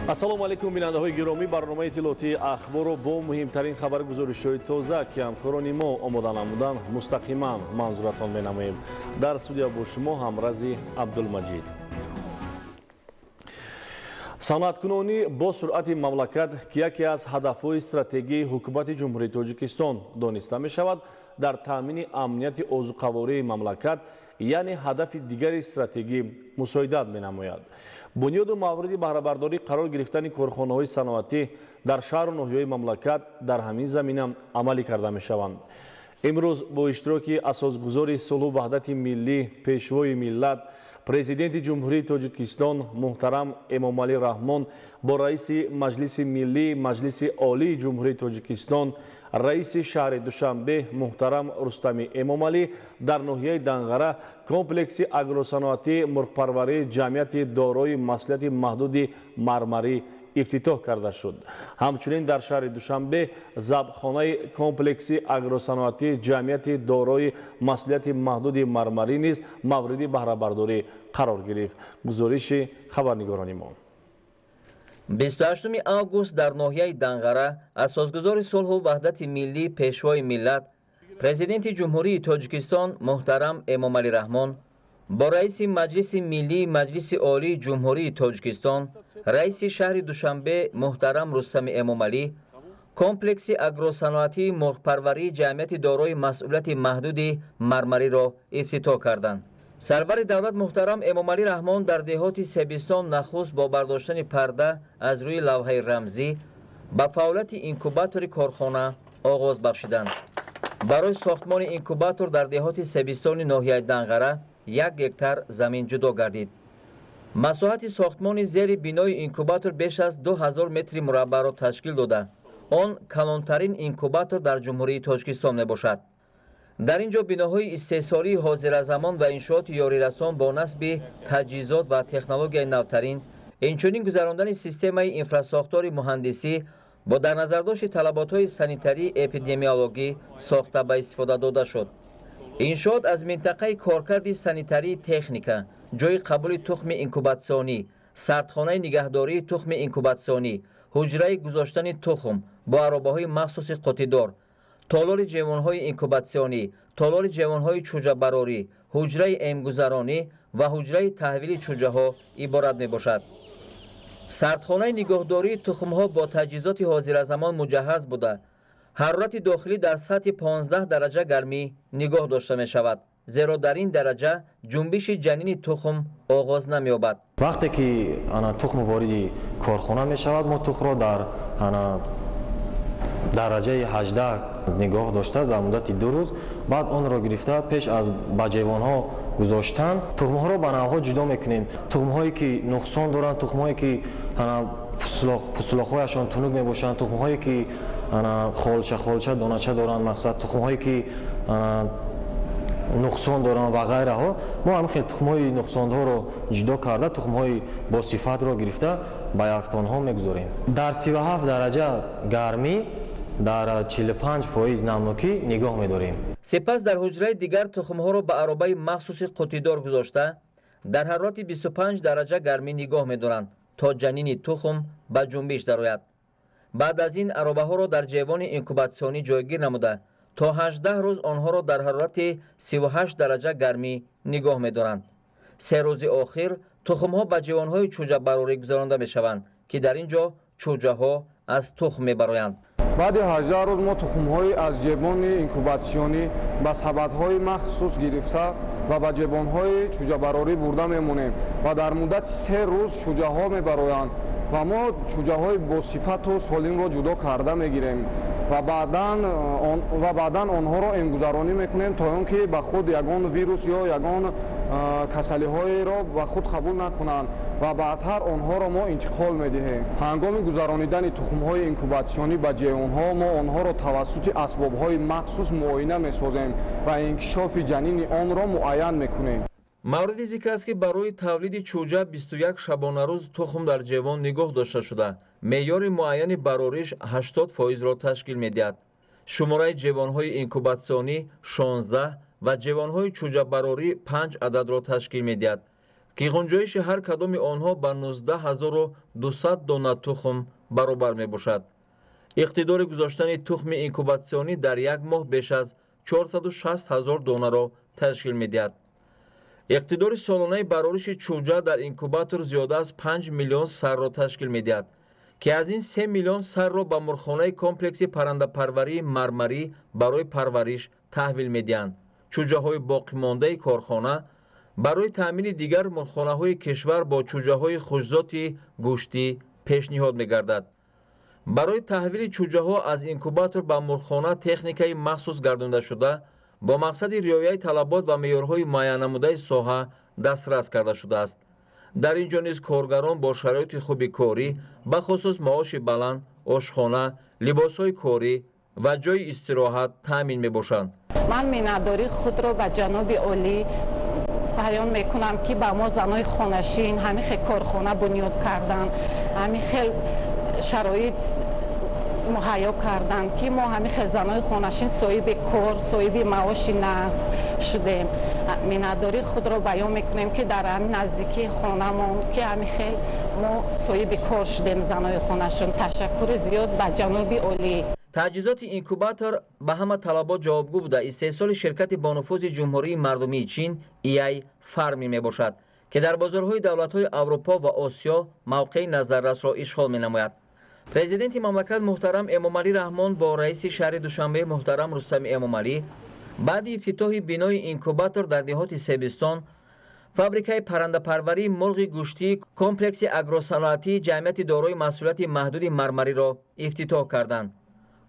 Ассалому алайкум, бинандаҳои гиромӣ. Барномаи иттилоотии Ахборро бо муҳимтарин хабаргузоришҳои тоза, ки ҳамкорони мо омода намуданд, мустақиман манзуратон менамоем. Дар студия бо шумо Ҳамрази Абдулмаҷид. Саноаткунонӣ бо суръати мамлакат, ки яке аз ҳадафҳои стратегии ҳукумати Ҷумҳурии Тоҷикистон дониста мешавад, дар таъмини амнияти озуқавории мамлакат, яъне ҳадафи дигари стратегӣ, мусоидат менамояд. Бунёду мавриди баҳрабардорӣ қарор гирифтани корхонаҳои саноатӣ дар шаҳру ноҳияҳои мамлакат дар ҳамин замина амалӣ карда мешаванд. Имрӯз бо иштироки асосгузори сулҳу ваҳдати миллӣ, Пешвои миллат, Президенти Ҷумҳурии Тоҷикистон муҳтарам Эмомалӣ Раҳмон бо раиси Маҷлиси Миллӣ Маҷлиси Олии Ҷумҳурии Тоҷикистон, раиси шаҳри Душанбе муҳтарам Рустами Эмомалӣ дар ноҳияи Данғара комплекси агросаноатии мурғпарварии ҷамъияти дорои масъулияти маҳдуди «Мармарӣ» ифтитоҳ карда шуд. Ҳамчунин дар шаҳри Душанбе забҳхонаи комплекси агросаноатии ҷамъияти дорои масъулияти маҳдуди «Мармарӣ» низ мавриди баҳрабардорӣ қарор гирифт. Гузориши хабарнигорони мо. 28 август дар ноҳияи Данғара асосгузори сулҳу ваҳдати миллӣ, Пешвои миллат, Президенти Ҷумҳурии Тоҷикистон муҳтарам Эмомалӣ Раҳмон бо раиси Маҷлиси Миллии Маҷлиси Олии Ҷумҳурии Тоҷикистон, раиси шаҳри Душанбе муҳтарам Рустами Эмомалӣ комплекси агросаноатии мурғпарварии ҷамъияти дорои масъулияти маҳдуди «Мармариро» ифтитоҳ карданд. Сарвари давлат муҳтарам Эмомалӣ Раҳмон дар деҳоти Себистон нахуст бо бардоштани парда аз рӯи лавҳаи рамзӣ ба фаъолияти инкубатори корхона оғоз бахшиданд. Барои сохтмони инкубатор дар деҳоти Себистони ноҳияи Данғара 1 гектар замин ҷудо гардид. Масоҳати сохтмони зери бинои инкубатор беш аз 2000 метри мураббаъро ташкил дода, он калонтарин инкубатор дар Ҷумҳурии Тоҷикистон мебошад. Дар ин ҷо биноҳои истеҳсолии ҳозиразамон ва иншооти ёрирасон бо насби таҷҳизот ва технологияи навтарин, инчунин гузарондани системаи инфрасохтори муҳандисӣ бо дар назардошти талаботҳои санитарӣ эпидемиологӣ сохта ба истифода дода шуд. Иншоот аз минтақаи коркарди санитарии техника, ҷойи қабули тухми инкубатсионӣ, сардхонаи нигаҳдории тухми инкубатсионӣ, ҳуҷраи гузоштани тухм бо аробаҳои махсуси қуттидор, толори ҷевонҳои инкубатсионӣ, толори ҷевонҳои чӯҷабарорӣ, ҳуҷраи эмгузаронӣ ва ҳуҷраи таҳвили чӯҷаҳо иборат мебошад. Сардхонаи нигоҳдории тухмҳо бо таҷҳизоти ҳозиразамон муҷаҳҳаз буда, ҳарорати дохилӣ дар сатҳи 15 дараҷа гармӣ нигоҳ дошта мешавад, зеро дар ин дараҷа ҷунбиши ҷанини тухм оғоз намеёбад. Вақте ки ана тухм вориди корхона мешавад, мо тухмро дар ана дараҷаи 18 нигоҳ дошта, дар муддати 2 рӯз баъд онро гирифта, пеш аз ба ҷевонҳо гузоштан тухмҳоро ба навъҳо ҷудо мекунем: тухмҳое ки нуқсон доранд, тухмҳое ки пӯслоқҳояшон тунук мебошанд, тухмҳое ки холча холча, донача доранд, мақсад, тухмҳое ки нуқсон доранд ва ғайраҳо. Мо ҳамин хел тухмҳои нуқсондорро ҷудо карда, тухмҳои босифатро гирифта, ба яхдонҳо мегузорем. Дар 37 дараҷа гармӣ, дар 45% намнокӣ нигоҳ медорем. Сипас дар ҳуҷраи дигар тухмҳоро ба аробаи махсуси қуттидор гузошта, дар ҳарорати 25 дараҷа гармӣ нигоҳ медоранд, то ҷанини тухм ба ҷунбиш дарояд. Баъд аз ин аробаҳоро дар ҷевони инкубатсионӣ ҷойгир намуда, то 18 рӯз онҳоро дар ҳарорати 38 дараҷа гармӣ нигоҳ медоранд. 3 рӯзи охир тухмҳо ба ҷевонҳои чӯҷабарорӣ гузаронда мешаванд, ки дар ин ҷо чӯҷаҳо аз тухм мебароянд. Баъди 18 рӯз мо тухмҳои аз ҷебони инкубатсионӣ ба сабадҳои махсус гирифта ва ба ҷебонҳои чӯҷабарорӣ бурда мемонем ва дар муддати 3 рӯз чӯҷаҳо мебароянд ва мо чӯҷаҳои босифату солимро ҷудо карда мегирем ва баъдан онҳоро эмгузаронӣ мекунем, то он ки ба худ ягон вирус ё ягон касалиҳоеро ба худ қабул накунанд, ва баъдтар онҳоро мо интиқол медиҳем. Ҳангоми гузаронидани тухмҳои инкубатсионӣ ба ҷевонҳо мо онҳоро тавассути асбобҳои махсус муоина месозем ва инкишофи ҷанини онро муайян мекунем. Мавриди зикр аст, ки барои тавлиди чӯҷа 21 шабонарӯз тухм дар ҷевон нигоҳ дошта шуда, меъёри муайяни барориш 80 фоизро ташкил медиҳад. Шумораи ҷевонҳои инкубатсионӣ 16 ва ҷевонҳои чӯҷабарорӣ 5 ададро ташкил медиҳад. ки гунҷоиши ҳар кадоми онҳо ба 19 200 дона тухм баробар мебошад. Иқтидори гузоштани тухми инкубатсионӣ дар як моҳ беш аз 460 ҳазор донаро ташкил медиҳад. Иқтидори солонаи барориши чӯҷа дар инкубатор зиёда аз 5 миллион сарро ташкил медиҳад, ки аз ин 3 миллион сарро ба мурғхонаи комплекси паррандапарварии Мармарӣ барои парвариш таҳвил медиҳанд. Чӯҷаҳои боқимондаи корхона барои таъмини дигар мурғхонаҳои кишвар бо чӯҷаҳои хушзоти гӯштӣ пешниҳод мегардад. Барои таҳвили чӯҷаҳо аз инкубатор ба мурғхона техникаи махсус гардондашуда бо мақсади риояи талабот ва меъёрҳои муайяннамудаи соҳа дастрас карда шудааст. Дар ин ҷо низ коргарон бо шароити хуби корӣ, бахусус маоши баланд, ошхона, либосҳои корӣ ва ҷойи истироҳат таъмин мебошанд. Ман миннатдории худро ба ҷаноби олӣ баён мекунам, ки ба мо, занои хонашин, ҳамин хел корхона бунёд карданд, ҳамин хел шароит муҳайё карданд, ки мо, ҳамин хел занои хонашин, соҳиби кор, соҳиби маоши нағз шудем. Миннатдории худро баён мекунем, ки дар ҳамин наздикии хонамон, ки ҳамин хел мо соҳиби кор шудем, занои хонашин. Ташаккури зиёд ба ҷаноби олӣ. Таҷҳизоти инкубатор ба ҳама талабот ҷавобгӯ буда, истеҳсоли ширкати бонуфузи Ҷумҳурии Мардумии Чин ИАЙ Фарми мебошад, ки дар бозорҳои давлатҳои Аврупо ва Осиё мавқеи назаррасро ишғол менамояд. Президенти мамлакат муҳтарам Эмомалӣ Раҳмон бо раиси шаҳри Душанбе муҳтарам Рустами Эмомалӣ баъди ифтитоҳи бинои инкубатор дар деҳоти Себистон, фабрикаи паррандапарварии мурғи гӯштии комплекси агросаноатии ҷамъияти дорои масъулияти маҳдуди Мармариро ифтитоҳ карданд.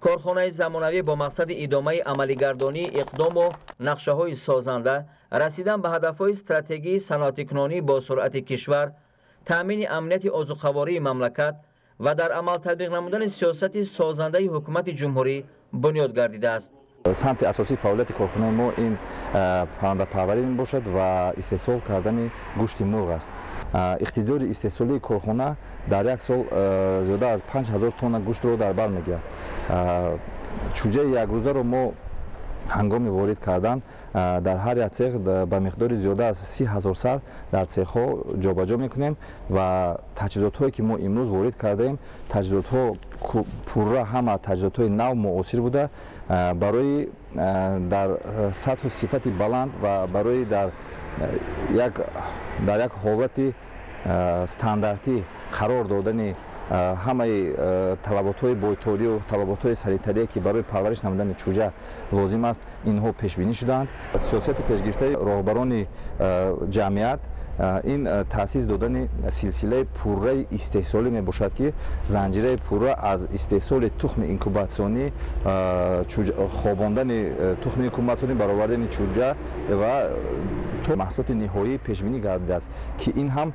Корхонаи замонавӣ бо мақсади идомаи амалигардонии иқдому нақшаҳои созанда, расидан ба ҳадафҳои стратегии саноатикунонӣ бо суръати кишвар, таъмини амнияти озуқавории мамлакат ва дар амал татбиқ намудани сиёсати созандаи ҳукумати ҷумҳурӣ бунёд гардидааст. Самти асосии фаъолияти корхонаи мо ин паррандапарварӣ мебошад ва истеҳсол кардани гӯшти мурғ аст. Иқтидори истеҳсолии корхона дар як сол зиёда аз 5000 тонна гӯштро дар бар мегирад. Чӯҷаи якрӯзаро мо ҳангоми ворид кардан дар ҳар як цех ба миқдори зиёда аз 30 000 сар дар цехҳо ҷобаҷо мекунем ва таҷҳизотҳое, ки мо имрӯз ворид кардаем, таҷҳизотҳо пурра ҳама таҷҳизотҳои нав, муосир буда, барои дар сатҳу сифати баланд ва барои дар як ҳолати стандартӣ қарор додани ҳамаи талаботҳои бойторию талаботҳои санитарие, ки барои парвариш намудани чӯҷа лозим аст, инҳо пешбинӣ шудаанд. Сиёсати пешгирифтаи роҳбарони ҷамъият ин таъсис додани силсилаи пурраи истеҳсолӣ мебошад, ки занҷираи пурра аз истеҳсоли тухми инкубатсионӣ, хобондани тухми инкубатсионӣ, баровардани чӯҷа ва то маҳсулоти ниҳоӣ пешбинӣ гардидааст, ки ин ҳам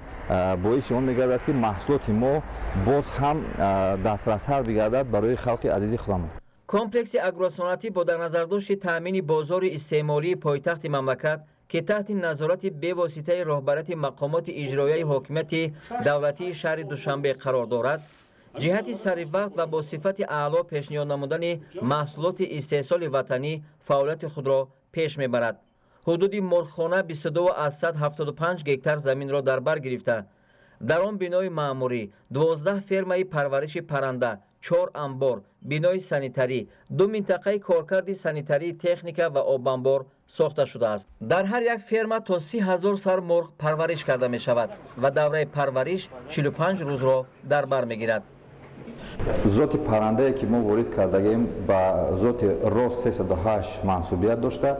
боиси он мегардад, ки маҳсулоти мо боз ҳам дастрастар бигардад барои халқи азизи худамон. Комплекси агросаноатӣ бо дар назардошти таъмини бозори истеъмолии пойтахти мамлакат, ки таҳти назорати бевоситаи роҳбарияти мақомоти иҷроияи ҳокимияти давлатии шаҳри Душанбе қарор дорад, ҷиҳати саривақт ва бо сифати аъло пешниҳод намудани маҳсулоти истеҳсоли ватанӣ фаъолияти худро пеш мебарад. Ҳудуди мурғхона 22,75 гектар заминро дар бар гирифта, дар он бинои маъмурӣ, 12 фермаи парвариши парранда, чор амбор, бинои санитарӣ, ду минтақаи коркарди санитарии техника ва обанбор сохта шудааст. Дар ҳар як ферма то 30 000 сар мурғ парвариш карда мешавад ва давраи парвариш 45 рӯзро дар бар мегирад. Зоти паррандае, ки мо ворид кардагем, ба зоти Рос 308 мансубият дошта,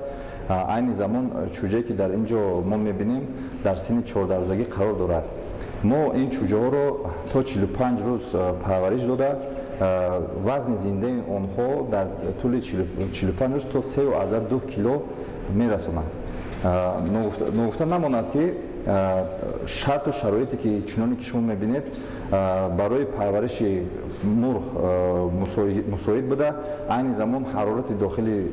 айни замон чӯҷае, ки дар ин ҷо мо мебинем, дар синни 14-рӯзагӣ қарор дорад. Мо ин чӯҷаҳоро то 45 рӯз парвариш дода, вазни зиндаи онҳо дар тӯли 45 рӯз то 3,2 кило мерасонанд. Ногуфта намонад, ки шарту шароите, ки чуноне ки шумо мебинед, барои парвариши мурғ мусоид буда, айни замон ҳарорати дохили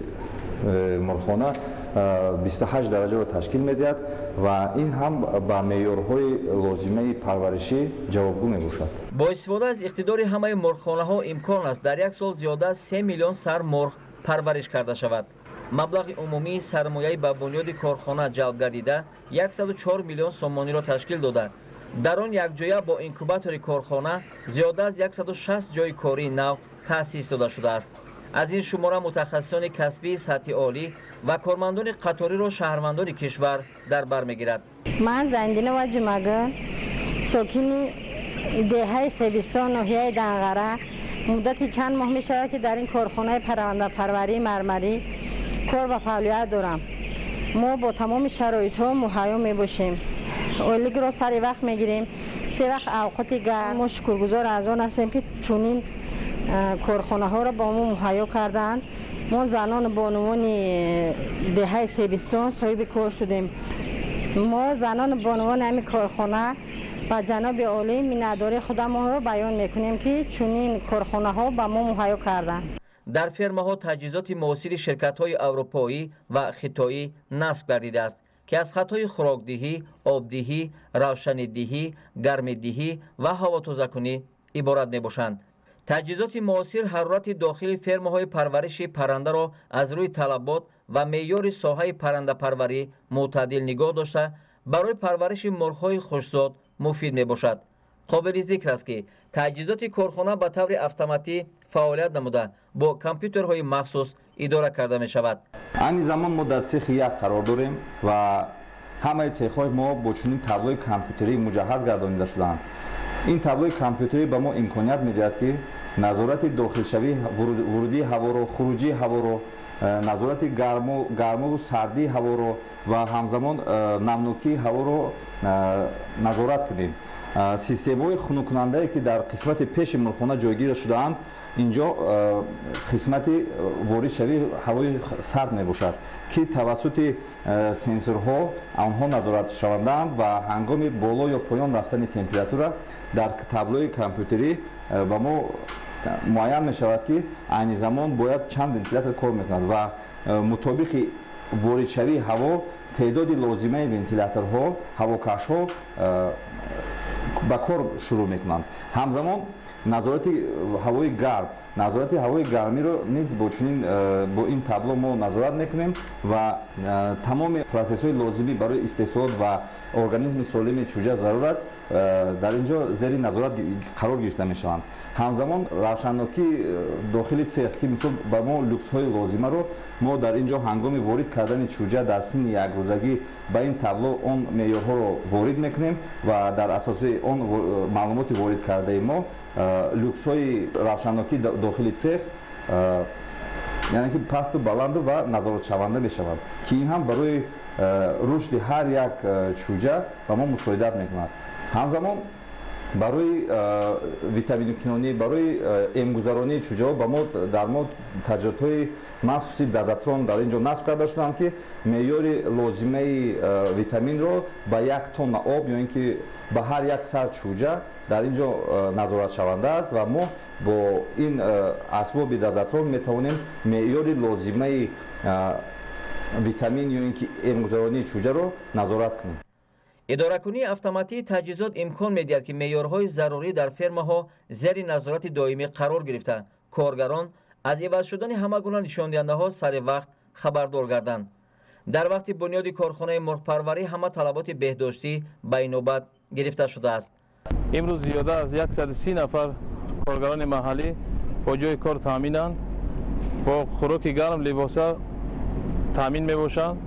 мурғхона 28 дараҷаро ташкил медиҳад ва ин ҳам ба меъёрҳои лозимаи парваришӣ ҷавобгӯ мебошад. Бо истифода аз иқтидори ҳамаи мурғхонаҳо имкон аст дар як сол зиёда аз 3 миллион сар мурғ парвариш карда шавад. Маблағи умумии сармояи ба бунёди корхона ҷалб гардида 104 миллион сомониро ташкил дода. Дар он якҷоя бо инкубатори корхона зиёда аз 160 ҷойи кории нав таъсис дода шудааст. Аз ин шумора мутахассисони касбии сатҳи олӣ ва кормандони қаториро шаҳрвандони кишвар дар бар мегирад. Ман Зайндинова Ҷумагул, сокини деҳаи Себистон, ноҳияи Данғара, муддати чанд моҳ мешавад, ки дар ин корхонаи паррандапарварии мармарӣ кор ва фаъолият дорам. Мо бо тамоми шароитҳо муҳайё мебошем. Ойликро сари вақт мегирем, се вақт авқоти гарм. Мо шукргузор аз он ҳастем, ки чунин корхонаҳоро ба мо муҳайё кардаанд. Мо занону бонувони деҳаи Себистон соҳиби кор шудем. Мо занону бонувони ҳамин корхона ба ҷаноби олӣ миннатдории худамонро баён мекунем, ки чунин корхонаҳо ба мо муҳайё карданд. Дар фермаҳо таҷҳизоти муосири ширкатҳои аврупоӣ ва хитоӣ насб гардидааст, ки аз хатҳои хӯрокдиҳӣ, обдиҳӣ, равшанидиҳӣ, гармидиҳӣ ва ҳавотозакунӣ иборат мебошанд. Таҷҳизоти муосир ҳарорати дохили фермаҳои парвариши паррандаро аз рӯи талабот ва меъёри соҳаи паррандапарварӣ мӯътадил нигоҳ дошта, барои парвариши мурғҳои хушзод муфид мебошад. Қобили зикр аст, ки таҷҳизоти корхона ба таври автоматӣ фаъолият намуда, бо компютерҳои махсус идора карда мешавад. Айни замон мо дар цехи як қарор дорем ва ҳамаи цехҳои мо бо чунин таблои компютерӣ муҷаҳҳаз гардонида шудаанд. Ин таблои компютерӣ ба мо имконият медиҳад, ки назорати дохилшавии вурудии ҳаворо, хуруҷии ҳаворо, назорати гармову сардии ҳаворо ва ҳамзамон намнокии ҳаворо назорат кунем. Системаҳои хунуккунандае, ки дар қисмати пеши мурғхона ҷойгир шудаанд, инҷо қисмати воридшавии ҳавои сард мебошад, ки тавассути сенсорҳо онҳо назорат шавандаанд ва ҳангоми боло ё поён рафтани температура дар таблои компютерӣ ба мо муайян мешавад, ки айни замон бояд чанд вентилятор кор мекунад ва мутобиқи воридшавии ҳаво теъдоди лозимаи вентиляторҳо, ҳавокашҳо ба кор шурӯъ мекунанд. Ҳамзамон назорати ҳавои гарм, назорати ҳавои гармиро низ бо чунин бо ин табло мо назорат мекунем ва тамоми процессҳои лозимӣ барои истеҳсолот ва организми солими чӯҷа зарур аст, дар ин ҷо зери назорат қарор гирифта мешаванд. Ҳамзамон равшаннокии дохили цех, ки мисол ба мо люксҳои лозимаро мо дар ин ҷо ҳангоми ворид кардани чӯҷа дар синни якрӯзагӣ ба ин табло он меъёрҳоро ворид мекунем ва дар асоси он маълумоти ворид кардаи мо люксҳои равшаннокии дохили цех, яъне ки пасту баланду ва назоратшаванда мешаванд, ки ин ҳам барои рушди ҳар як чӯҷа ба мо мусоидат мекунад. Ҳамзамон барои витаминкунонӣ, барои эмгузаронии чӯҷаҳо ба мо дар мо таҷҳизотҳои махсуси дозатрон дар ин ҷо насб карда шуданд, ки меъёри лозимаи витаминро ба як тонна об ё ин ки ба ҳар як сар чӯҷа дар ин ҷо назоратшаванда аст ва мо бо ин асбоби дозатрон метавонем меъёри лозимаи витамин ё ин ки эмгузаронии чӯҷаро назорат кунем. Идоракунии автоматии таҷҳизот имкон медиҳад, ки меъёрҳои зарурӣ дар фермаҳо зери назорати доимӣ қарор гирифта, коргарон аз иваз шудани ҳама гуна нишондиҳандаҳо сари вақт хабардор гарданд. Дар вақти бунёди корхонаи мурғпарварӣ ҳама талаботи беҳдоштӣ ба инобат гирифта шудааст. Имрӯз зиёда аз 130 нафар коргарони маҳаллӣ бо ҷои кор таъминанд, бо хӯроки гарм, либоса таъмин мебошанд.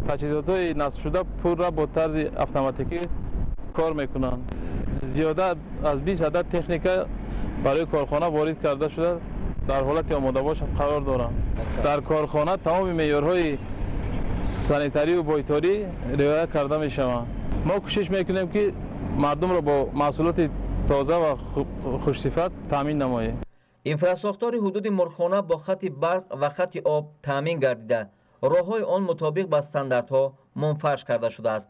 Таҷҳизотҳои насбшуда пурра бо тарзи автоматикӣ кор мекунанд. Зиёда аз 20 адад техника барои корхона ворид карда шуда, дар ҳолати омодабош қарор доранд. Дар корхона тамоми меъёрҳои санитарию бойторӣ риоя карда мешаванд. Мо кӯшиш мекунем, ки мардумро бо маҳсулоти тоза ва хушсифат таъмин намоем. Инфрасохтори ҳудуди мурғхона бо хати барқ ва хати об таъмин гардида, роҳҳои он мутобиқ ба стандартҳо мунфарш карда шудааст.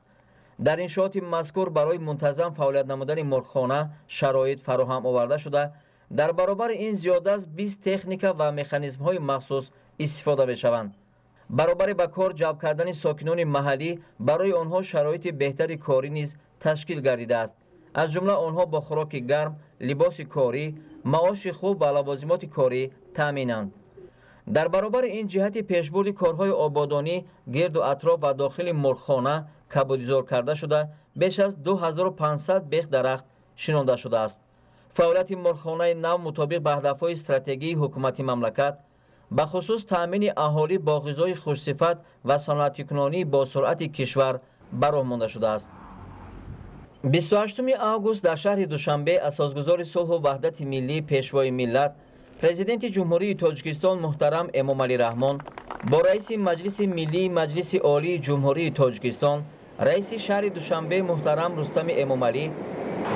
Дар иншооти мазкур барои мунтазам фаъолият намудани мурғхона шароит фароҳам оварда шуда, дар баробари ин зиёда аз 20 техника ва механизмҳои махсус истифода мешаванд. Баробари ба кор ҷалб кардани сокинони маҳаллӣ барои онҳо шароити беҳтари корӣ низ ташкил гардидааст. Аз ҷумла онҳо бо хӯроки гарм, либоси корӣ, маоши хуб ва лавозимоти корӣ таъминанд. Дар баробари ин ҷиҳати пешбурди корҳои ободонӣ гирду атроф ва дохили мурғхона кабудизор карда шуда, беш аз 2500 бех дарахт шинонда шудааст. Фаъолияти мурғхонаи нав мутобиқ ба ҳадафҳои стратегии ҳукумати мамлакат, ба хусус таъмини аҳолӣ бо ғизои хушсифат ва саноатикунонии бо суръати кишвар ба роҳ монда шудааст. 28 август дар шаҳри Душанбе асосгузори сулҳу ваҳдати миллӣ, Пешвои миллат, Президенти Ҷумҳурии Тоҷикистон муҳтарам Эмомалӣ Раҳмон бо раиси Маҷлиси Миллии Маҷлиси Олии Ҷумҳурии Тоҷикистон, раиси шаҳри Душанбе муҳтарам Рустами Эмомалӣ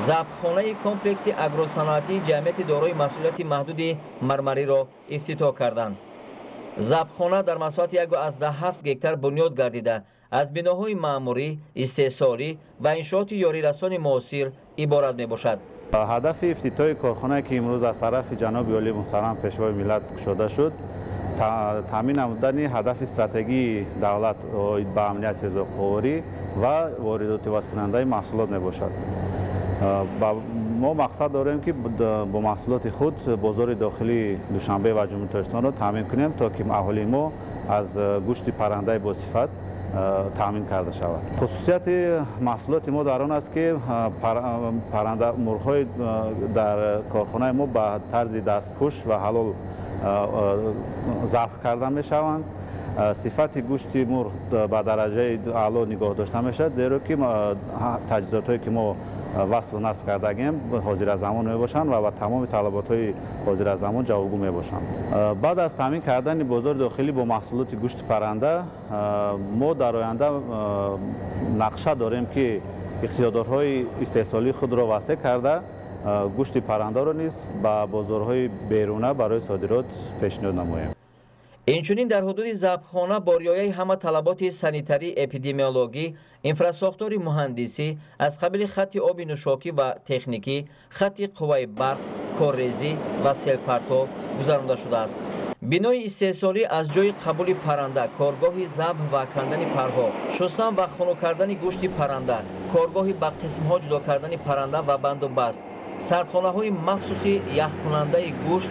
забҳхонаи комплекси агросаноатии ҷамъияти дорои масъулияти маҳдуди Мармариро ифтитоҳ карданд. Забҳхона дар масоҳати 1,7 гектар бунёд гардида, аз биноҳои маъмурӣ, истеҳсолӣ ва иншооти ёрирасони муосир иборат мебошад. Ҳадафи ифтитоҳи корхонае, ки имрӯз аз тарафи ҷаноби олии муҳтарам Пешвои миллат кушода шуд, таъмин намудани ҳадафи стратегии давлат оид ба амнияти ғизохӯрӣ ва воридоти ивазкунандаи маҳсулот мебошад. Мо мақсад дорем, ки бо маҳсулоти худ бозори дохилии Душанбе ва Ҷумҳурии Тоҷикистонро таъмин кунем, то ки аҳолии мо аз гӯшти паррандаи босифат таъмин карда шавад. Хусусияти маҳсулоти мо дар он аст, ки парранда мурғҳои дар корхонаи мо ба тарзи дасткуш ва ҳалол забҳ карда мешаванд. Сифати гӯшти мурғ ба дараҷаи аъло нигоҳ дошта мешавад, зеро ки таҷҳизотҳое, ки мо васлу насб кардагем, ҳозиразамон мебошанд ва ба тамоми талаботҳои ҳозиразамон ҷавобгӯ мебошанд. Баъд аз таъмин кардани бозори дохилӣ бо маҳсулоти гӯшти парранда, мо дар оянда нақша дорем, ки иқтидорҳои истеҳсолии худро васеъ карда, гӯшти паррандаро низ ба бозорҳои беруна барои содирот пешниҳод намоем. Инчунин дар ҳудуди забҳхона бо риояи ҳама талаботи санитарӣ, эпидемиологӣ, инфрасохтори муҳандисӣ аз қабили хатти оби нӯшокӣ ва техникӣ, хатти қувваи барқ, коррезӣ ва селпартов гузаронда шудааст. Бинои истеҳсолӣ аз ҷойи қабули парранда, коргоҳи забҳ ва кандани парҳо, шустан ва хунук кардани гӯшти парранда, коргоҳи ба қисмҳо ҷудо кардани парранда ва банду баст, сардхонаҳои махсуси яхкунандаи гӯшт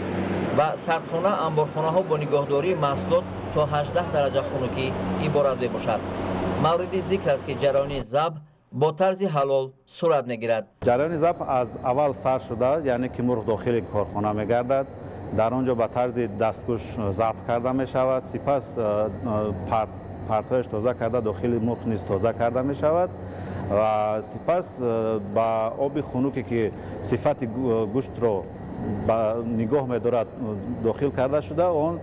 ва сардхона анборхонаҳо бо нигоҳдории маҳсулот то 18 дараҷа хунукӣ иборат мебошад. Мавриди зикр аст, ки ҷараёни забҳ бо тарзи ҳалол сурат мегирад. Ҷараёни забҳ аз аввал сар шуда, яъне ки мурғ дохили корхона мегардад, дар он ҷо ба тарзи дасткуш забҳ карда мешавад, сипас партҳояш тоза карда, дохили мурғ низ тоза карда мешавад ва сипас ба оби хунуке, ки сифати гӯштро ба нигоҳ медорад, дохил карда шуда, он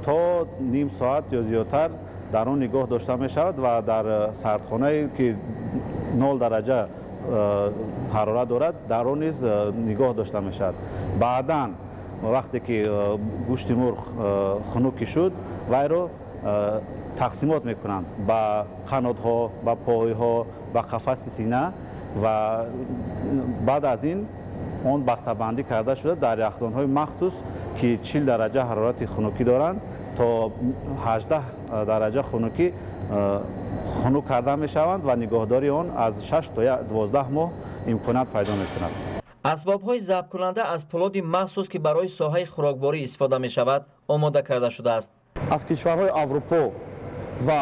то ним соат ё зиёдтар дар он нигоҳ дошта мешавад ва дар сардхонае, ки 0 дараҷа ҳарорат дорад, дар он низ нигоҳ дошта мешавад. Баъдан вақте ки гӯшти мурғ хунукӣ шуд, вайро тақсимот мекунанд ба қанотҳо, ба пойҳо, ба қафаси сина ва баъд аз ин он бастабандӣ карда шуда дар яхдонҳои махсус, ки 40 дараҷа ҳарорати хунукӣ доранд, то 18 дараҷа хунукӣ хунук карда мешаванд ва нигоҳдории он аз 6 то 12 моҳ имконият пайдо мекунад. Асбобҳои забҳкунанда аз пӯлоди махсус, ки барои соҳаи хӯрокворӣ истифода мешавад, омода карда шудааст. Аз кишварҳои Аврупо ва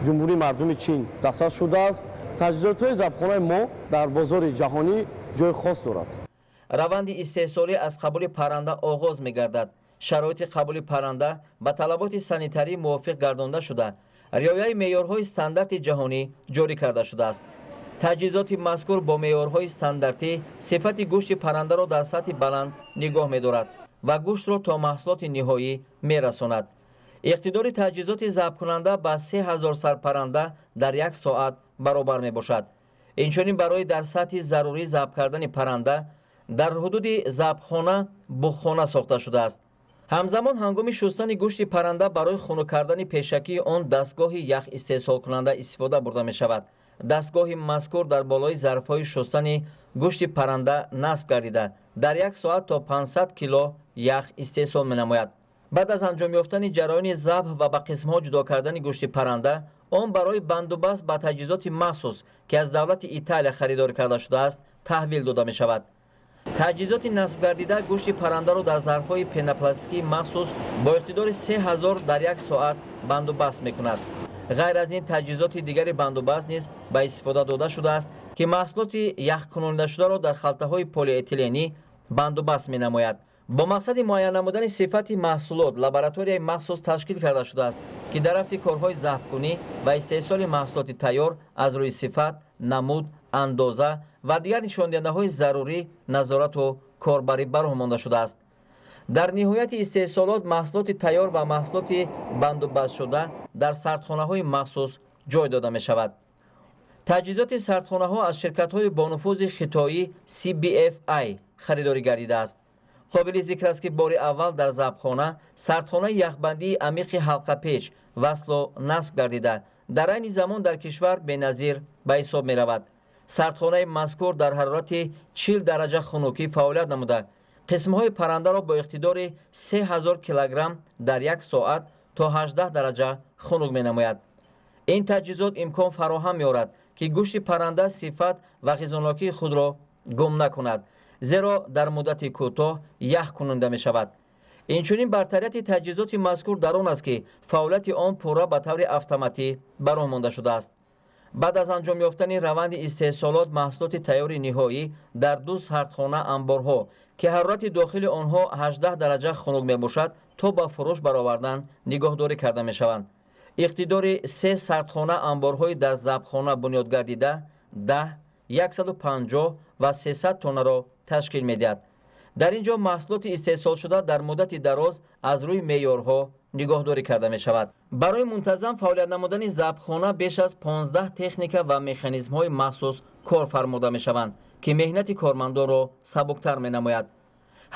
Ҷумҳурии Мардуми Чин дастрас шудааст. Таҷҳизотҳои забҳхонаи мо дар бозори ҷаҳонӣ ҷои хос дорад. Раванди истеҳсолӣ аз қабули парранда оғоз мегардад. Шароити қабули парранда ба талаботи санитарӣ мувофиқ гардонда шуда, риояи меъёрҳои стандарти ҷаҳонӣ ҷорӣ карда шудааст. Таҷҳизоти мазкур бо меъёрҳои стандартӣ сифати гӯшти паррандаро дар сатҳи баланд нигоҳ медорад ва гӯштро то маҳсулоти ниҳоӣ мерасонад. Иқтидори таҷҳизоти забҳкунанда ба 3000 сарпарранда дар як соат баробар мебошад. Инчунин барои дар сатҳи зарурӣ забҳ кардани парранда дар ҳудуди забҳхона буғхона сохта шудааст. Ҳамзамон ҳангоми шустани гӯшти парранда барои хунук кардани пешакии он дастгоҳи ях истеҳсолкунанда истифода бурда мешавад. Дастгоҳи мазкур дар болои зарфҳои шустани гӯшти парранда насб гардида, дар як соат то 500 кило ях истеҳсол менамояд. Баъд аз анҷом ёфтани ҷараёни забҳ ва ба қисмҳо ҷудо кардани гӯшти парранда, он барои бандубаст ба таҷҳизоти махсус, ки аз давлати Италия харидорӣ карда шудааст, таҳвил дода мешавад. Таҷҳизоти насбгардида гӯшти паррандаро дар зарфҳои пенопластикии махсус бо иқтидори 3000 дар як соат бандубаст мекунад. Ғайр аз ин, таҷҳизоти дигари бандубаст низ ба истифода дода шудааст, ки маҳсулоти яхкунонидашударо дар халтаҳои полиэтиленӣ бандубаст менамояд. Бо мақсади муайян намудани сифати маҳсулот лабораторияи махсус ташкил карда шудааст, ки дар рафти корҳои забҳкунӣ ва истеҳсоли маҳсулоти тайёр аз рӯи сифат, намуд, андоза ва дигар нишондиҳандаҳои зарурӣ назорату корбарӣ ба роҳ монда шудааст. Дар ниҳояти истеҳсолот маҳсулоти тайёр ва маҳсулоти бандубастшуда дар сардхонаҳои махсус ҷой дода мешавад. Таҷҳизоти сардхонаҳо аз ширкатҳои бонуфузи хитоӣ CBFI харидорӣ гардидааст. Қобили зикр аст, ки бори аввал дар забҳхона сардхонаи яхбандии амиқи ҳалқапеч васлу насб гардида, дар айни замон дар кишвар беназир ба ҳисоб меравад. Сардхонаи мазкур дар ҳарорати 40 дараҷа хунукӣ фаъолият намуда, қисмҳои паррандаро бо иқтидори 3000 килограмм дар як соат то 18 дараҷа хунук менамояд. Ин таҷҳизот имкон фароҳам меорад, ки гӯшти парранда сифат ва ғизонокии худро гум накунад, зеро дар муддати кӯтоҳ ях кунонда мешавад. Инчунин бартарияти таҷҳизоти мазкур дар он аст, ки фаъолияти он пурра ба таври автоматӣ ба роҳ монда шудааст. Баъд аз анҷом ёфтани раванди истеҳсолот маҳсулоти тайёри ниҳоӣ дар ду сардхона анборҳо, ки ҳарорати дохили онҳо 18 дараҷа хунук мебошад, то ба фурӯш баровардан нигоҳдорӣ карда мешаванд. Иқтидори се сардхона анборҳои дар забҳхона бунёд гардида 10, 150 ва 300 тоннаро ташкил медиҳад. Дар ин ҷо маҳсулоти истеҳсолшуда дар муддати дароз аз рӯи меъёрҳо нигоҳдорӣ карда мешавад. Барои мунтазам фаъолият намудани забҳхона беш аз 15 техника ва механизмҳои махсус кор фармуда мешаванд, ки меҳнати кормандонро сабуктар менамояд.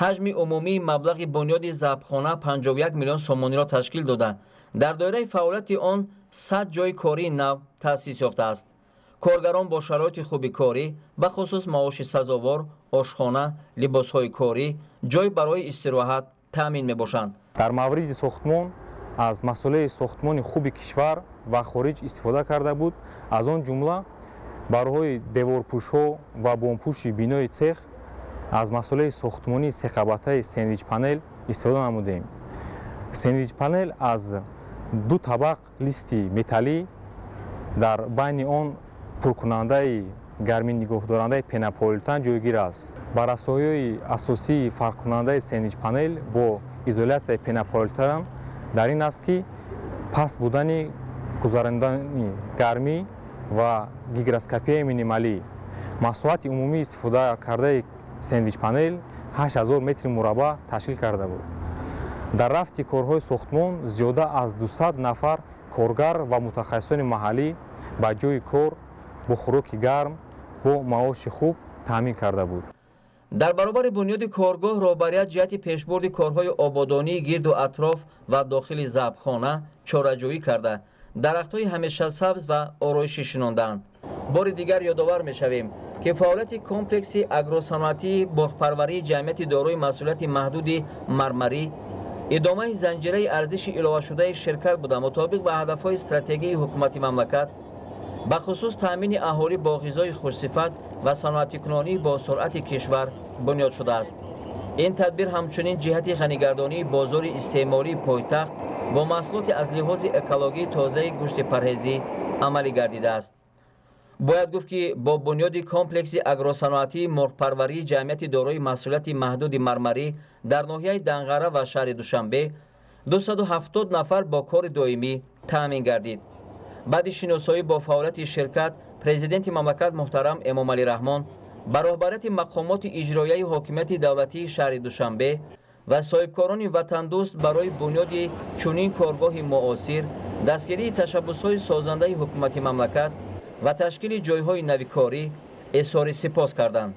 Ҳаҷми умумии маблағи бунёди забҳхона 51 миллион сомониро ташкил дода, дар доираи фаъолияти он 100 ҷойи кории нав таъсис ёфтааст. Коргарон бо шароити хуби корӣ, бахусус маоши сазовор, ошхона, либосҳои корӣ, ҷой барои истироҳат таъмин мебошанд. Дар мавриди сохтмон аз масъулаи сохтмони хуби кишвар ва хориҷ истифода карда буд. Аз он ҷумла барои деворпӯшҳо ва бомпӯши бинои цех аз масъулаи сохтмонии сеқабатаи сендвич-панел истифода намудем. Сендвич-панел аз ду табақ листи металлӣ, дар байни он пуркунандаи гармӣ нигоҳдорандаи пенополиэтилен ҷойгир аст. Баррасоиҳои асосии фарқкунандаи сендвич-панел бо изолясияи пенополиэтилен дар ин аст, ки паст будани гузарондани гармӣ ва гигроскопияи минималӣ. Масоҳати умумии истифода кардаи сендвич-панел 8000 метри мураббаъ ташкил карда буд. Дар рафти корҳои сохтмон зиёда аз 200 нафар коргар ва мутахассисони маҳаллӣ ба ҷойи кор бо хӯроки гарм, бо маоши хуб таъмин карда буд. Дар баробари бунёди коргоҳ роҳбарият ҷиҳати пешбурди корҳои ободонии гирду атроф ва дохили забҳхона чораҷӯӣ карда, дарахтҳои ҳамешасабз ва ороишӣ шинондаанд. Бори дигар ёдовар мешавем, ки фаъолияти комплекси агросаноатии боғпарварии ҷамъияти дорои масъулияти маҳдуди мармарӣ идомаи занҷираи арзиши иловашудаи ширкат буда, мутобиқ ба ҳадафҳои стратегии ҳукумати мамлакат, бахусус таъмини аҳолӣ бо ғизои хушсифат ва саноатикунонии бо суръати кишвар бунёд шудааст. Ин тадбир ҳамчунин ҷиҳати ғанигардонии бозори истеъмолии пойтахт бо маҳсулоти аз лиҳози экологии тозаи гӯшти парҳезӣ амалӣ гардидааст. Бояд гуфт, ки бо бунёди комплекси агросаноатии мурғпарварии ҷамъияти дорои масъулияти маҳдуди мармарӣ дар ноҳияи Данғара ва шаҳри Душанбе 270 нафар бо кори доимӣ таъмин гардид. Баъди шиносоӣ бо фаъолияти ширкат президенти мамлакат муҳтарам Эмомалӣ Раҳмон ба роҳбарияти мақомоти иҷроияи ҳокимияти давлатии шаҳри Душанбе ва соҳибкорони ватандӯст барои бунёди чунин коргоҳи муосир, дастгирии ташаббусҳои созандаи ҳукумати мамлакат ва ташкили ҷойҳои нави корӣ изҳори сипос карданд.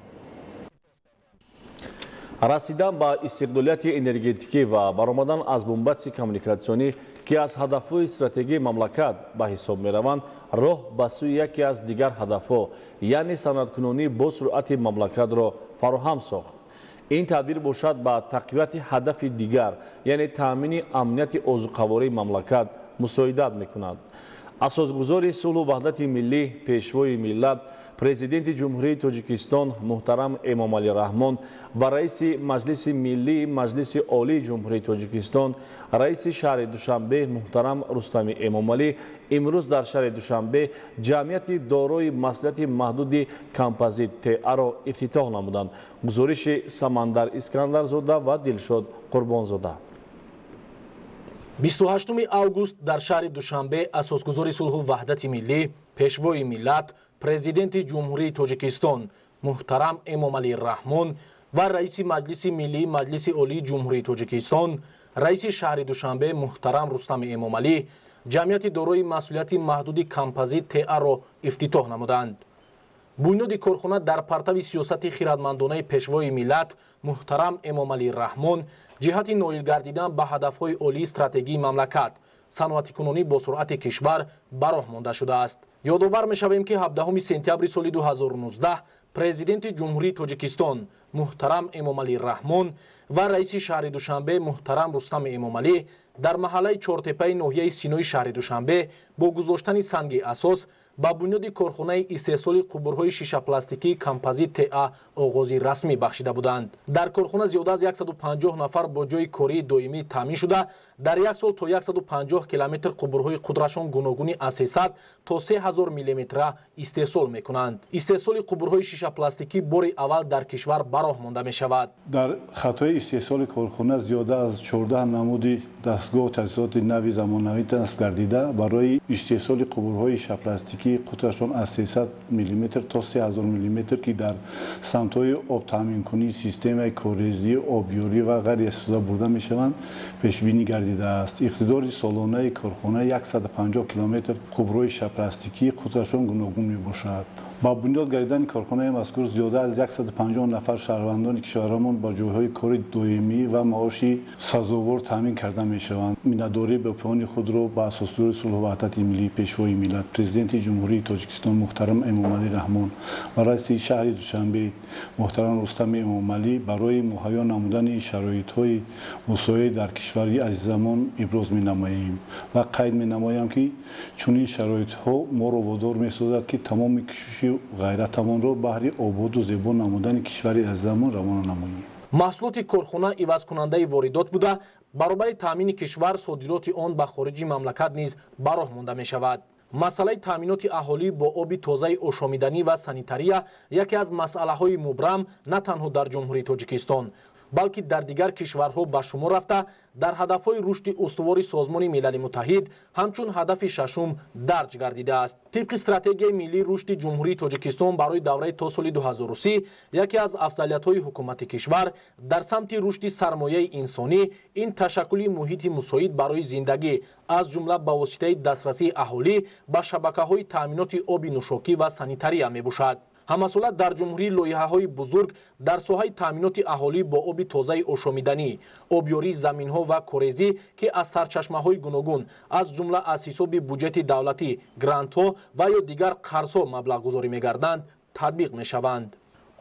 Расидан ба истиқлолияти энергетикӣ ва баромадан аз бунбасти коммуникатсионӣ, ки аз ҳадафҳои стратегии мамлакат ба ҳисоб мераванд, роҳ ба сӯи яке аз дигар ҳадафҳо, яъне саноаткунонӣ бо суръати мамлакатро фароҳам сохт. Ин тадбир бошад ба тақвияти ҳадафи дигар, яъне таъмини амнияти озуқавории мамлакат мусоидат мекунад. Асосгузори сулҳу ваҳдати миллӣ, Пешвои миллат, Президенти Ҷумҳурии Тоҷикистон муҳтарам Эмомалӣ Раҳмон ва раиси Маҷлиси Миллии Маҷлиси Олии Ҷумҳурии Тоҷикистон, раиси шаҳри Душанбе муҳтарам Рустами Эмомалӣ имрӯз дар шаҳри Душанбе ҷамъияти дорои масъулияти маҳдуди Композит ТА-ро ифтитоҳ намуданд. Гузориши Самандар Искандарзода ва Дилшод Қурбонзода. 28 август дар шаҳри Душанбе асосгузори сулҳу ваҳдати миллӣ, Пешвои миллат, Президенти Ҷумҳурии Тоҷикистон муҳтарам Эмомалӣ Раҳмон ва раиси Маҷлиси Миллии Маҷлиси Олии Ҷумҳурии Тоҷикистон, раиси шаҳри Душанбе муҳтарам Рустами Эмомалӣ ҷамъияти дорои масъулияти маҳдуди Композит ТА-ро ифтитоҳ намуданд. Бунёди корхона дар партави сиёсати хирадмандонаи Пешвои миллат муҳтарам Эмомалӣ Раҳмон ҷиҳати ноил гардидан ба ҳадафҳои олии стратегии мамлакат, саноатикунонӣ бо суръати кишвар ба роҳ монда шудааст. Ёдовар мешавем, ки 17 сентябри соли 2019 Президенти Ҷумҳурии Тоҷикистон муҳтарам Эмомалӣ Раҳмон ва раиси шаҳри Душанбе муҳтарам Рустами Эмомалӣ дар маҳаллаи Чортепаи ноҳияи Синои шаҳри Душанбе бо гузоштани санги асос ба бунёди корхонаи истеҳсоли қубурҳои шишапластикии Композит ТА оғози расмӣ бахшида буданд. Дар корхона зиёда аз 150 нафар бо ҷойи кории доимӣ таъмин шуда, дар як сол то 150 километр қубурҳои қудрашон гуногуни аз 300 то 3000 миллиметра истеҳсол мекунанд. Истеҳсоли қубурҳои шишапластикӣ бори аввал дар кишвар ба роҳ монда мешавад. Дар хатҳои истеҳсоли корхона зиёда аз 14 намуди дастгоҳу таҷҳизоти нави замонавӣ насб гардида, барои истеҳсоли қубурҳои шишапластикӣ қутрашон аз 300 мм то 3000 мм, ки дар самтҳои обтаъминкунӣ, системаи корезӣ, обёрӣ ва ғайр истифода бурда мешаванд, пешбинӣ гардидааст. Иқтидори солонаи корхона 150 километр қубурҳои шишапластикӣ қутрашон гуногун мебошад. Ба бунёд гардидани корхонаи мазкур зиёда аз 150 нафар шаҳрвандони кишварамон ба ҷойҳои кори доимӣ ва маоши сазовор таъмин карда мешаванд. Миннатдории бепоёни худро ба асосгузори сулҳу ваҳдати миллӣ, Пешвои миллат, Президенти Ҷумҳурии Тоҷикистон муҳтарам Эмомалӣ Раҳмон ва раиси шаҳри Душанбе муҳтарам Рустами Эмомалӣ барои муҳайё намудани шароитҳои мусоид дар кишвари азизамон иброз менамоем ва қайд менамоям, ки чунин шароитҳо моро водор месозад, ки тамоми кӯшиши ғайратамонро баҳри ободу зебо намудани кишвари азизамон равона намоем. Маҳсулоти корхона ивазкунандаи воридот буда, баробари таъмини кишвар содироти он ба хориҷи мамлакат низ ба роҳ монда мешавад. Масъалаи таъминоти аҳолӣ бо оби тозаи ошомиданӣ ва санитария яке аз масъалаҳои мубрам на танҳо дар Ҷумҳурии Тоҷикистон, балки дар дигар кишварҳо ба шумор рафта, дар ҳадафҳои рушди устувори Созмони Милали Муттаҳид ҳамчун ҳадафи шашум дарҷ гардидааст. Тибқи стратегияи миллии рушди Ҷумҳурии Тоҷикистон барои давраи то соли 2030, яке аз афзалиятҳои ҳукумати кишвар дар самти рушди сармояи инсонӣ ин ташаккули муҳити мусоид барои зиндагӣ, аз ҷумла ба воситаи дастрасии аҳолӣ ба шабакаҳои таъминоти оби нӯшокӣ ва санитария мебошад. Ҳамасола дар ҷумҳурӣ лоиҳаҳои бузург дар соҳаи таъминоти аҳолӣ бо оби тозаи ошомиданӣ, обёрии заминҳо ва корезӣ, ки аз сарчашмаҳои гуногун, аз ҷумла аз ҳисоби буҷети давлатӣ, грантҳо ва ё дигар қарзҳо маблағгузорӣ мегарданд, татбиқ мешаванд.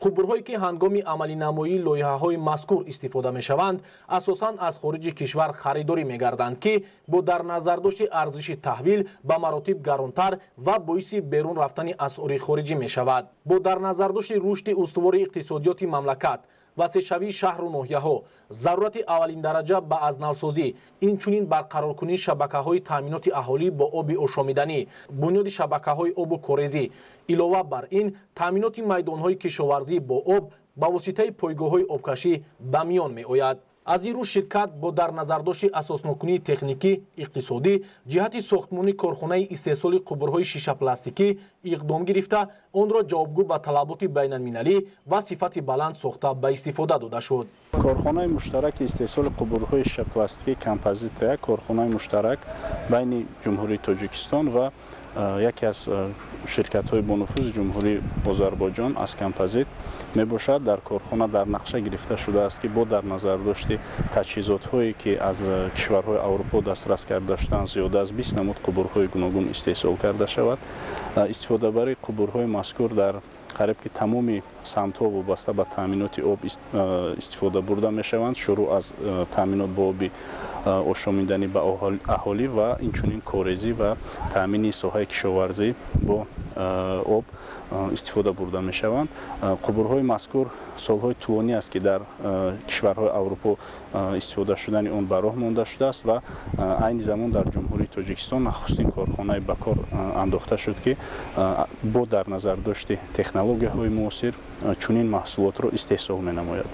Қубурҳое ки ҳангоми амалинамоии лоиҳаҳои мазкур истифода мешаванд, асосан аз хориҷи кишвар харидорӣ мегарданд, ки бо дар назардошти арзиши таҳвил ба маротиб гаронтар ва боиси берун рафтани асъори хориҷӣ мешавад. Бо дар назардошти рушди устувори иқтисодиёти мамлакат, васеъшавии шаҳру ноҳияҳо, зарурати аввалиндараҷа ба азнавсозӣ, инчунин барқароркунии шабакаҳои таъминоти аҳолӣ бо оби ошомиданӣ, бунёди шабакаҳои обу корезӣ, илова бар ин таъминоти майдонҳои кишоварзӣ бо об ба воситаи пойгоҳҳои обкашӣ ба миён меояд. Аз ин рӯ ширкат бо дар назардошти асоснокунии техникӣ иқтисодӣ ҷиҳати сохтмони корхонаи истеҳсоли қубурҳои шишапластикӣ иқдом гирифта, онро ҷавобгӯ ба талаботи байналмилалӣ ва сифати баланд сохта ба истифода дода шуд. Корхонаи муштараки истеҳсоли қубурҳои шишапластикӣ Композит як корхонаи муштарак байни Ҷумҳурии Тоҷикистон ва яке аз ширкатҳои бонуфузи Ҷумҳурии Озарбойҷон аз Композит мебошад. Дар корхона дар нақша гирифта шудааст, ки бо дар назардошти таҷҳизотҳое, ки аз кишварҳои Аврупо дастрас карда шуданд, зиёда аз 20 намуд қубурҳои гуногун истеҳсол карда шавад. Истифодабарии қубурҳои мазкур дар Қариб ки тамоми самтҳо вобаста ба таъминоти об истифода бурда мешаванд, шурӯъ аз таъминот бо оби ошомиданӣ ба аҳолӣ ва инчунин корезӣ ва таъмини соҳаи кишоварзӣ бо об истифода бурда мешаванд. Қубурҳои мазкур солҳои тӯлонӣ аст, ки дар кишварҳои Аврупо истифода шудани он ба роҳ монда шудааст ва айни замон дар Ҷумҳурии Тоҷикистон нахустин корхонаи ба кор андохта шуд, ки бо дар назардошти технологияҳои муосир чунин маҳсулотро истеҳсол менамояд.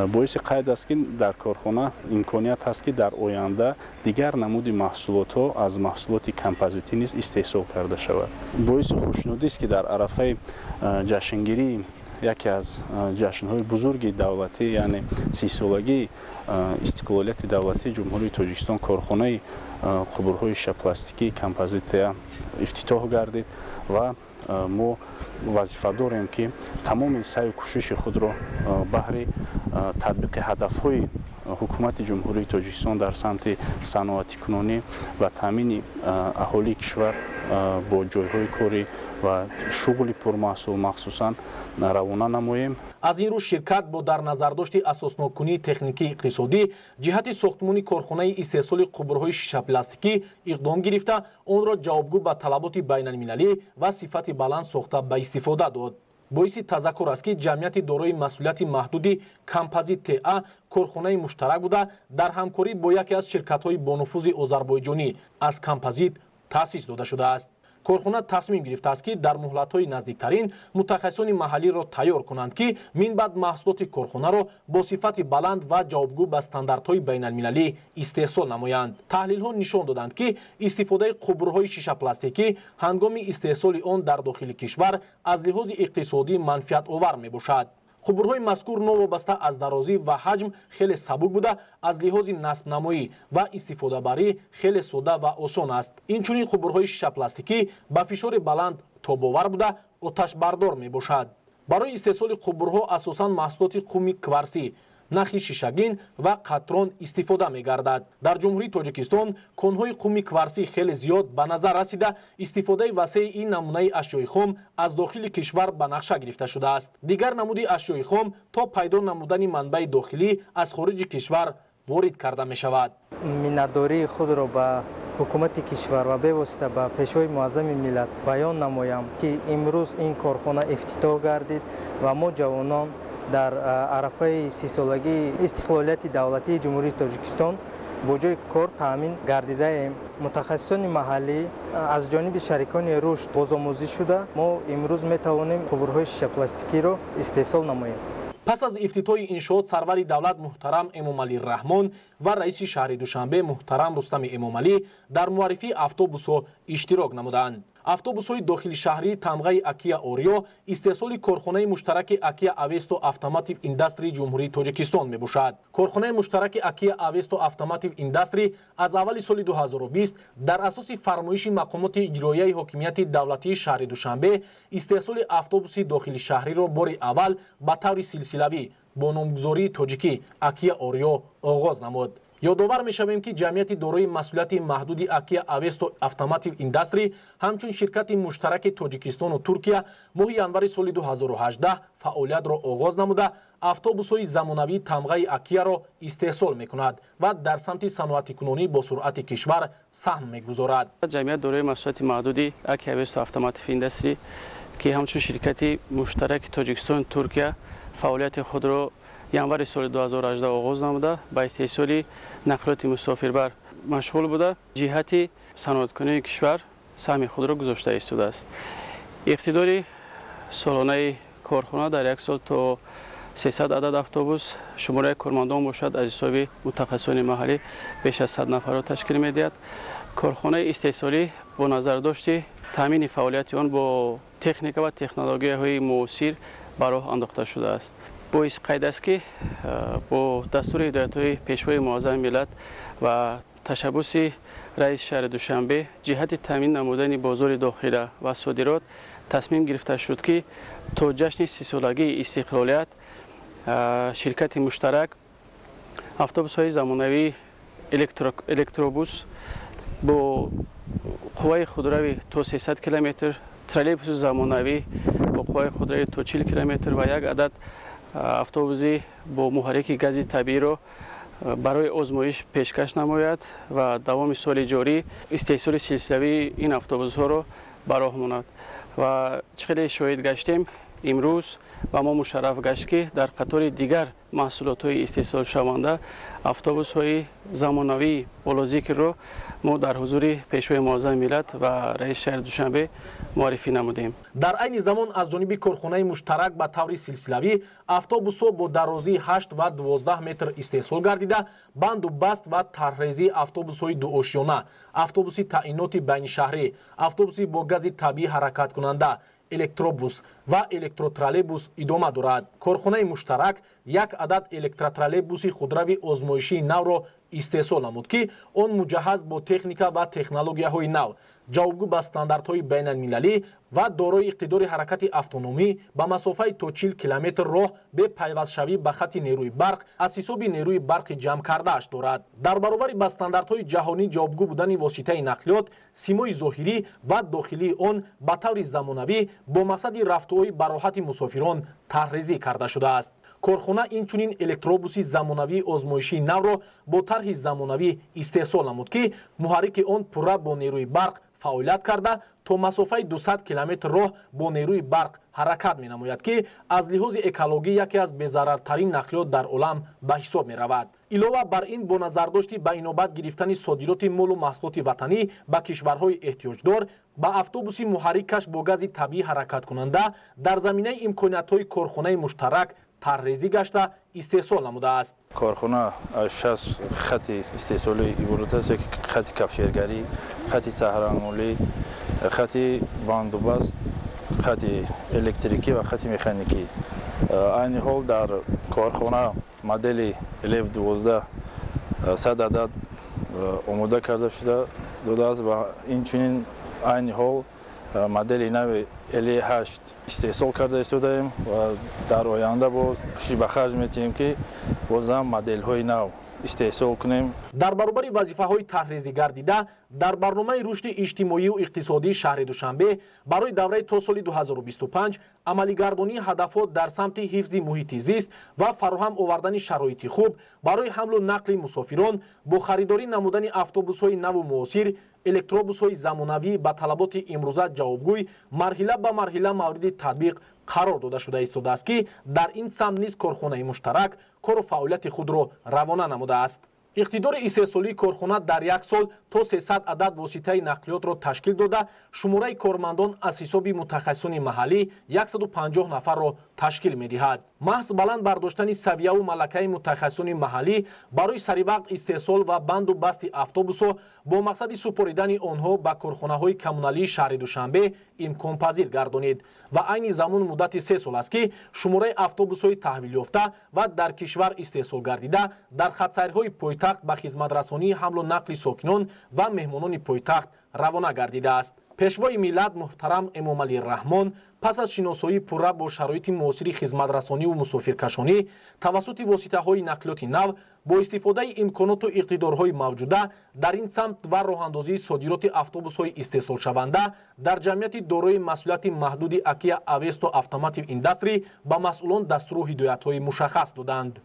Боиси қайд аст, ки дар корхона имконият ҳаст, ки дар оянда дигар намуди маҳсулотҳо аз маҳсулоти композитӣ низ истеҳсол карда шавад. Боиси хушнудист, ки дар арафаи ҷашнгирии яке аз ҷашнҳои бузурги давлатӣ, яъне 30-солагии истиқлолияти давлатии Ҷумҳурии Тоҷикистон, корхонаи қубурҳои шишапластикии композития ифтитоҳ гардид ва мо вазифа дорем, ки тамоми саъю кӯшиши худро баҳри татбиқи ҳадафҳои ҳукумати Ҷумҳурии Тоҷикистон дар самти саноатикунонӣ ва таъмини аҳолии кишвар бо ҷойҳои корӣ ва шуғли пурмаҳсул махсусан равона намоем. Аз ин рӯ ширкат бо дар назардошти асосноккунии техникии иқтисодӣ ҷиҳати сохтмони корхонаи истеҳсоли қубурҳои шишапластикӣ иқдом гирифта, онро ҷавобгӯ ба талаботи байналмилалӣ ва сифати баланд сохта ба истифода дод. Боиси тазаккур аст, ки ҷамъияти дорои масъулияти маҳдуди Композит ТА корхонаи муштарак буда, дар ҳамкорӣ бо яке аз ширкатҳои бонуфузи озарбойҷонӣ аз композит таъсис дода шудааст. Корхона тасмим гирифтааст, ки дар муҳлатҳои наздиктарин мутахассисони маҳаллиро тайёр кунанд, ки минбаъд маҳсулоти корхонаро бо сифати баланд ва ҷавобгӯ ба стандартҳои байналмилалӣ истеҳсол намоянд. Таҳлилҳо нишон доданд, ки истифодаи қубурҳои шишапластикӣ ҳангоми истеҳсоли он дар дохили кишвар аз лиҳози иқтисодӣ манфиатовар мебошад. Қубурҳои мазкур новобаста аз дарозӣ ва ҳаҷм хеле сабук буда, аз лиҳози насбнамоӣ ва истифодабарӣ хеле сода ва осон аст. Инчунин қубурҳои шишапластикӣ ба фишори баланд тобовар буда, оташбардор мебошад. Барои истеҳсоли қубурҳо асосан маҳсулоти қуми кварсӣ, нахи шишагин ва қатрон истифода мегардад. Дар Ҷумҳурии Тоҷикистон конҳои қуми кварсӣ хеле зиёд ба назар расида, истифодаи васеи ин намунаи ашёи хом аз дохили кишвар ба нақша гирифта шудааст. Дигар намуди ашёи хом то пайдо намудани манбаи дохилӣ аз хориҷи кишвар ворид карда мешавад. Миннатдории худро ба ҳукумати кишвар ва бевосита ба Пешвои муаззами миллат баён намоям, ки имрӯз ин корхона ифтитоҳ гардид ва мо ҷавонон дар арафаи 30-солагии истиқлолияти давлатии Ҷумҳурии Тоҷикистон бо ҷои кор таъмин гардидаем. Мутахассисони маҳаллӣ аз ҷониби шарикони рушд бозомӯзӣ шуда, мо имрӯз метавонем қубурҳои шишапластикиро истеҳсол намоем. Пас аз ифтитоҳи иншоот сарвари давлат муҳтарам Эмомалӣ Раҳмон ва раиси шаҳри Душанбе муҳтарам Рустами Эмомалӣ дар муаррифии автобусҳо иштирок намуданд. Автобусҳои дохилишаҳрии тамғаи Акия Ориё истеҳсоли корхонаи муштараки Акия Авесто Автоматив Индастри Ҷумҳурии Тоҷикистон мебошад. Корхонаи муштараки Акия Авесто Автоматив Индастри аз аввали соли 2020 дар асоси фармоиши мақомоти иҷроияи ҳокимияти давлатии шаҳри Душанбе истеҳсоли автобуси дохилишаҳриро бори аввал ба таври силсилавӣ бо номгузории тоҷикӣ Акия Ориё оғоз намуд. Ёдовар мешавем, ки ҷамъияти дорои масъулияти маҳдуди Акия Авесто Автоматив Индастри ҳамчун ширкати муштараки Тоҷикистону Туркия моҳи январи соли 2018 фаъолиятро оғоз намуда, автобусҳои замонавии тамғаи Акияро истеҳсол мекунад ва дар самти саноатикунонӣ бо суръати кишвар саҳм мегузорад. Ҷамъият дорои масъулияти маҳдуди Акия Авесто Автоматив Индастри, ки ҳамчун ширкати муштараки Тоҷикистону Туркия фаъолияти худро январи соли 2018 оғоз намуда, ба истеҳсоли нақлиёти мусофирбар машғул буда, ҷиҳати саноаткунии кишвар саҳми худро гузошта истодааст. Иқтидори солонаи корхона дар як сол то 300 адад автобус, шумораи кормандон бошад аз ҳисоби мутахассисони маҳаллӣ беш аз 100 нафарро ташкил медиҳад. Корхонаи истеҳсолӣ бо назардошти таъмини фаъолияти он бо техника ва технологияҳои муосир ба роҳ андохта шудааст. Боис қайд аст, ки бо дастури ҳидоятҳои Пешвои муаззами миллат ва ташаббуси раиси шаҳри Душанбе ҷиҳати таъмин намудани бозори дохила ва содирот тасмим гирифта шуд, ки то ҷашни 30-солагии истиқлолият ширкати муштарак автобусҳои замонавии электробус бо қувваи худрави то 300 километр, троллейбуси замонавӣ бо қувваи худравӣ то 40 километр ва як адад автобуси бо муҳаррики гази табииро барои озмоиш пешкаш намояд ва давоми соли ҷорӣ истеҳсоли силсилавии ин автобусҳоро ба роҳ монад. Ва чӣ хеле шоҳид гаштем, имрӯз ба мо мушарраф гашт, ки дар қатори дигар маҳсулотҳои истеҳсолшаванда автобусҳои замонавии болозикрро мо дар ҳузури Пешвои Муаззами миллат ва раиси шаҳри Душанбе муаррифӣ намудем. Дар айни замон аз ҷониби корхонаи муштарак ба таври силсилавӣ автобусҳо бо дарозии 8 ва 12 метр истеҳсол гардида, банду баст ва тарҳрезии автобусҳои дуошёна, автобуси таъиноти байнишаҳрӣ, автобуси бо гази табиӣ ҳаракаткунанда, электробус ва электротроллейбус идома дорад. Корхонаи муштарак як адад электротроллейбуси худрави озмоишии навро истеҳсол намуд, ки он муҷаҳҳаз бо техника ва технологияҳои нав, ҷавобгӯ ба стандартҳои байналмилалӣ ва дорои иқтидори ҳаракати автономӣ ба масофаи то 40 километр роҳ бе пайвастшавӣ ба хати нерӯи барқ аз ҳисоби нерӯи барқи ҷамъкардааш дорад. Дар баробари ба стандартҳои ҷаҳонӣ ҷавобгӯ будани воситаи нақлиёт, симои зоҳирӣ ва дохилии он ба таври замонавӣ бо мақсади рафтуои бароҳати мусофирон тарҳрезӣ карда шудааст. Корхона инчунин электробуси замонавии озмоишии навро бо тарҳи замонавӣ истеҳсол намуд, ки муҳаррики он пурра бо нерӯи барқ фаъолият карда, то масофаи 200 километр роҳ бо нерӯи барқ ҳаракат менамояд, ки аз лиҳози экологӣ яке аз безарарртарин нақлиёт дар олам ба ҳисоб меравад. Илова бар ин, бо назардошти ба инобат гирифтани содироти молу маҳсулоти ватанӣ ба кишварҳои эҳтиёҷдор, ба автобуси муҳаррикаш бо гази табиӣ ҳаракаткунанда дар заминаи имкониятҳои корхонаи муштарак тарҳрезӣ гашта истеҳсол намудааст. Корхона аз 6 хати истеҳсолӣ иборат аст: хати кафшергарӣ, хати таҳрамулӣ, хати бандубаст, хати электрикӣ ва хати механикӣ. Айни ҳол дар корхона модели Лев 12 100 адад омода карда шуда додааст ва инчунин айни ҳол модели нави L8 истеҳсол карда истодаем ва дар оянда боз кӯшиш ба харҷ метиҳем, ки бозам моделҳои нав истеҳсол кунем. Дар баробари вазифаҳои тарҳрезӣ гардида дар барномаи рушди иҷтимоию иқтисодии шаҳри Душанбе барои давраи то соли 2025, амалигардонии ҳадафҳо дар самти ҳифзи муҳити зист ва фароҳам овардани шароити хуб барои ҳамлу нақли мусофирон бо харидорӣ намудани автобусҳои наву муосир, электробусҳои замонавӣ ба талаботи имрӯза ҷавобгӯй марҳила ба марҳила мавриди татбиқ қарор дода шуда истодааст, ки дар ин самт низ корхонаи муштарак кору фаъолияти худро равона намудааст. Иқтидори истеҳсолии корхона дар як сол то 300 адад воситаи нақлиётро ташкил дода, шумораи кормандон аз ҳисоби мутахассисони маҳаллӣ 150 нафарро ташкил медиҳад. Маҳз баланд бардоштани савияву малакаи мутахассисони маҳаллӣ барои саривақт истеҳсол ва банду басти автобусҳо бо мақсади супоридани онҳо ба корхонаҳои коммуналии шаҳри Душанбе имконпазир гардонид ва айни замон муддати 3 сол аст, ки шумораи автобусҳои таҳвилёфта ва дар кишвар истеҳсол гардида дар хатсайрҳои пойтахт ба хизматрасонии ҳамлу нақли сокинон ва меҳмонони пойтахт равона гардидааст. Пешвои миллат муҳтарам Эмомалӣ Раҳмон пас аз шиносоии пурра бо шароити муосири хизматрасониву мусофиркашонӣ тавассути воситаҳои нақлиёти нав бо истифодаи имконоту иқтидорҳои мавҷуда дар ин самт ва роҳандозии содироти автобусҳои истеҳсолшаванда дар ҷамъияти дорои масъулияти маҳдуди Акия Авесто Автоматив Индастри ба масъулон дастуру ҳидоятҳои мушаххас доданд.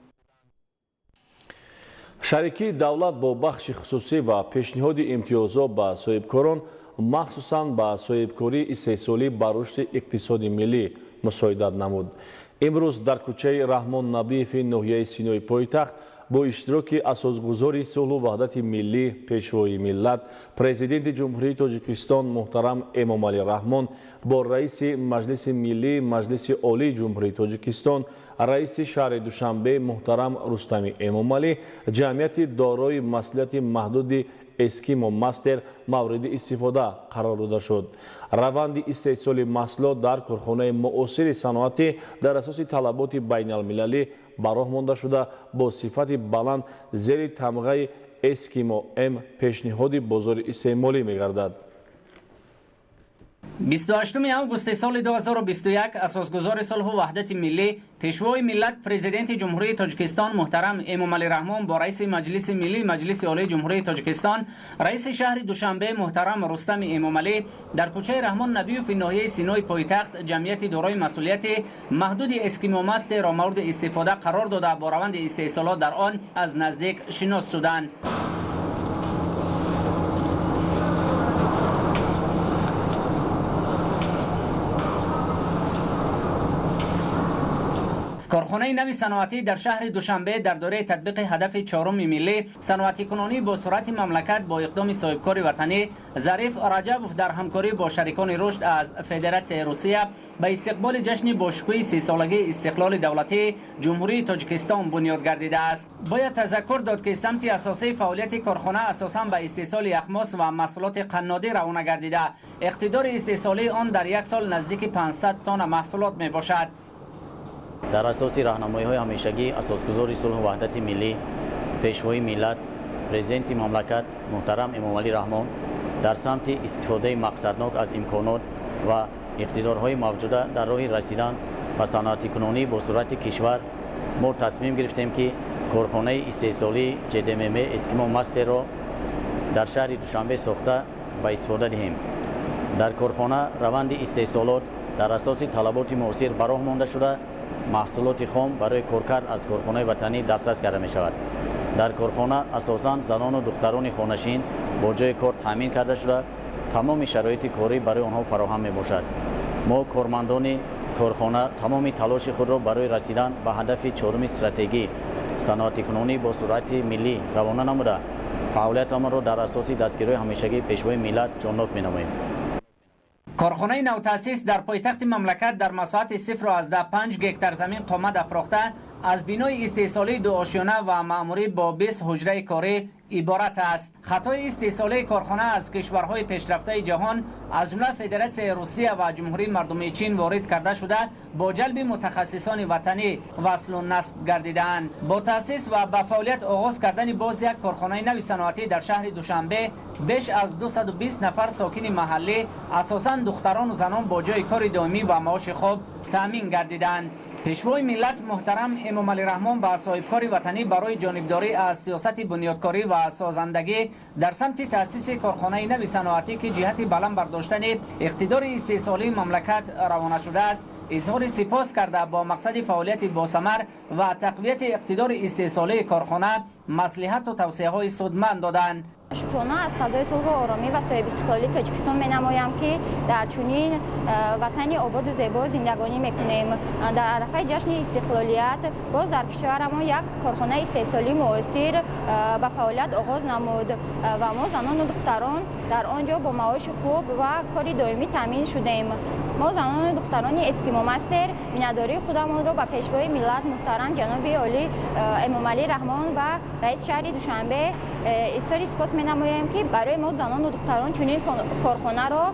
Шарикии давлат бо бахши хусусӣ ва пешниҳоди имтиёзҳо ба соҳибкорон, махсусан ба соҳибкории истеҳсолӣ, ба рушди иқтисоди миллӣ мусоидат намуд. Имрӯз дар кӯчаи Раҳмон Набиеви ноҳияи Синои пойтахт бо иштироки асосгузори сулҳу ваҳдати миллӣ, Пешвои миллат, Президенти Ҷумҳурии Тоҷикистон муҳтарам Эмомалӣ Раҳмон бо раиси Маҷлиси миллӣ Маҷлиси Олии Ҷумҳурии Тоҷикистон, раиси шаҳри Душанбе муҳтарам Рустами Эмомалӣ ҷамъияти дорои масъулияти маҳдуди Эскимо Мастер мавриди истифода қарор дода шуд. Раванди истеҳсоли маҳсулот дар корхонаи муосири саноатӣ дар асоси талаботи байналмилалӣ ба роҳ монда шуда, бо сифати баланд зери тамғаи Эскимо М пешниҳоди бозори истеъмолӣ мегардад. 28 август соли 2021 асосгузори сулҳу ваҳдати миллӣ, пешвои миллат, президенти Ҷумҳурии Тоҷикистон муҳтарам Эмомалӣ Раҳмон бо раиси Маҷлиси Миллии Маҷлиси Олии Ҷумҳурии Тоҷикистон, раиси шаҳри Душанбе муҳтарам Рустами Эмомалӣ дар кӯчаи Раҳмон Набиёви ноҳияи Синои пойтахт ҷамъияти дорои масъулияти маҳдуди Эскимо Мастерро мавриди истифода қарор дода, бо раванди истеҳсолот дар он аз наздик шинос шуданд. Корхонаи нави саноатӣ дар шаҳри Душанбе дар доираи татбиқи ҳадафи чоруми миллӣ саноатикунонӣ бо суръати мамлакат бо иқдоми соҳибкори ватанӣ Зариф Раҷабов дар ҳамкорӣ бо шарикони рушд аз Федератсияи Русия ба истиқболи ҷашни бошукӯҳи 30-солагии истиқлоли давлатии Ҷумҳурии Тоҷикистон бунёд гардидааст. Бояд тазаккур дод, ки самти асосии фаъолияти корхона асосан ба истеҳсоли яхмос ва маҳсулоти қаннодӣ равона гардида, иқтидори истеҳсолии он дар як сол наздики 500 тонна маҳсулот мебошад. Дар асоси роҳнамоиҳои ҳамешагӣ асосгузори сулҳу ваҳдати миллӣ, пешвои миллат, президенти мамлакат муҳтарам Эмомалӣ Раҳмон дар самти истифодаи мақсаднок аз имконот ва иқтидорҳои мавҷуда дар роҳи расидан ба саноатикунонӣ бо суръати кишвар мо тасмим гирифтем, ки корхонаи истеҳсолии ҶДММ Эскимо Мастерро дар шаҳри Душанбе сохта ба истифода диҳем. Дар корхона раванди истеҳсолот дар асоси талаботи муосир ба роҳ монда шуда, маҳсулоти хом барои коркард аз корхонаи ватанӣ дастрас карда мешавад. Дар корхона асосан занону духтарони хонашин бо ҷои кор таъмин карда шуда, тамоми шароити корӣ барои онҳо фароҳам мебошад. Мо кормандони корхона тамоми талоши худро барои расидан ба ҳадафи чоруми стратегӣ саноатикунонӣ бо суръати миллӣ равона намуда, фаъолиятамонро дар асоси дастгириҳои ҳамешагии пешвои миллат ҷоннок менамоем. Корхонаи навтаъсис дар пойтахти мамлакат дар масоҳати 0,5 гектар замин қомат афрохта, аз бинои истеҳсолии дуошёна ва маъмурӣ бо 20 ҳуҷраи корӣ иборат аст. Хатои истеҳсолии корхона аз кишварҳои пешрафтаи ҷаҳон, аз ҷумла Федератсияи Русия ва Ҷумҳурии Мардумии Чин ворид карда шуда, бо ҷалби мутахассисони ватанӣ васлу насб гардидаанд. Бо таъсис ва ба фаъолият оғоз кардани боз як корхонаи нави саноатӣ дар шаҳри Душанбе беш аз 220 нафар сокини маҳаллӣ, асосан духтарону занон, бо ҷои кори доимӣ ва маоши хуб таъмин гардиданд. Пешвои миллат муҳтарам Эмомалӣ Раҳмон ба соҳибкори ватанӣ барои ҷонибдорӣ аз сиёсати бунёдкорӣ ва созандагӣ дар самти таъсиси корхонаи нави саноатӣ, ки ҷиҳати баланд бардоштани иқтидори истеҳсолии мамлакат равона шудааст, изҳори сипос карда, бо мақсади фаъолияти босамар ва тақвияти иқтидори истеҳсолии корхона маслиҳату тавсияҳои судманд доданд. Шукрона аз фазои сулҳу оромӣ ва соҳибистиқлолии Тоҷикистон менамоям, ки дар чунин ватани ободу зебо зиндагонӣ мекунем. Дар арафаи ҷашни истиқлолият боз дар кишварамон як корхонаи истеҳсолии муосир ба фаъолият оғоз намуд ва мо занону духтарон дар он ҷо бо маоши хуб ва кори доимӣ таъмин шудем. Мо занону духтарони Эскимо Мастер миннатдории худамонро ба пешвои миллат муҳтарам ҷаноби олӣ Эмомалӣ Раҳмон ва раиси шаҳри Душанбе изҳори сипос менамоем, ки барои мо занону духтарон чунин корхонаро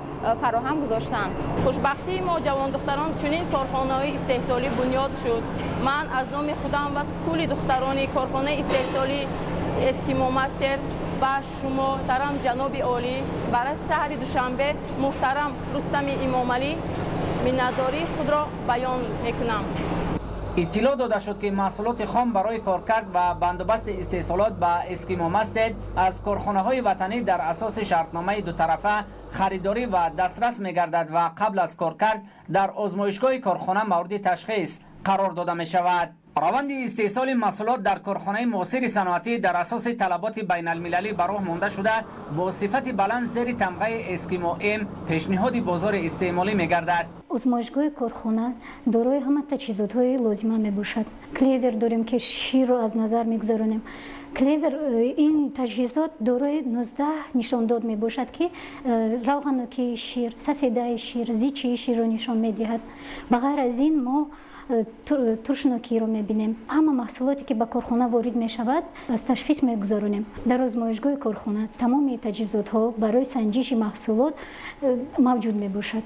фароҳам гузоштанд. Хушбахтии мо ҷавондухтарон чунин корхонаҳои истеҳсолӣ бунёд шуд. Ман аз номи худам ва кулли духтарони корхонаи истеҳсолии Эскимо Мастер ба шумо муҳтарам ҷаноби олӣ ва раиси шаҳри Душанбе муҳтарам Рустами Эмомалӣ миннатдории худро баён мекунам. Иттилоъ дода шуд, ки маҳсулоти хом барои коркард ва бандубасти истеҳсолот ба Эскимо Мастер аз корхонаҳои ватанӣ дар асоси шартномаи дутарафа харидорӣ ва дастрас мегардад ва қабл аз коркард дар озмоишгоҳи корхона мавриди ташхис қарор дода мешавад. Раванди истеҳсоли маҳсулот дар корхонаи муосири саноатӣ дар асоси талаботи байналмилалӣ ба роҳ монда шуда, бо сифати баланд зери тамғаи Эскимо М пешниҳоди бозори истеъмолӣ мегардад. Озмоишгоҳи корхона дорои ҳама таҷҳизотҳои лозима мебошад. Клевер дорем, ки ширро аз назар мегузаронем. Клевер ин таҷҳизот дорои 19 нишондод мебошад, ки равғанокии шир, сафедаи шир, зичии ширро нишон медиҳад. Ба ғайр аз ин мо туршнокиро мебинем. Ҳама маҳсулоте ки ба корхона ворид мешавад, аз ташхис мегузаронем. Дар озмоишгоҳи корхона тамоми таҷҳизотҳо барои санҷиши маҳсулот мавҷуд мебошад.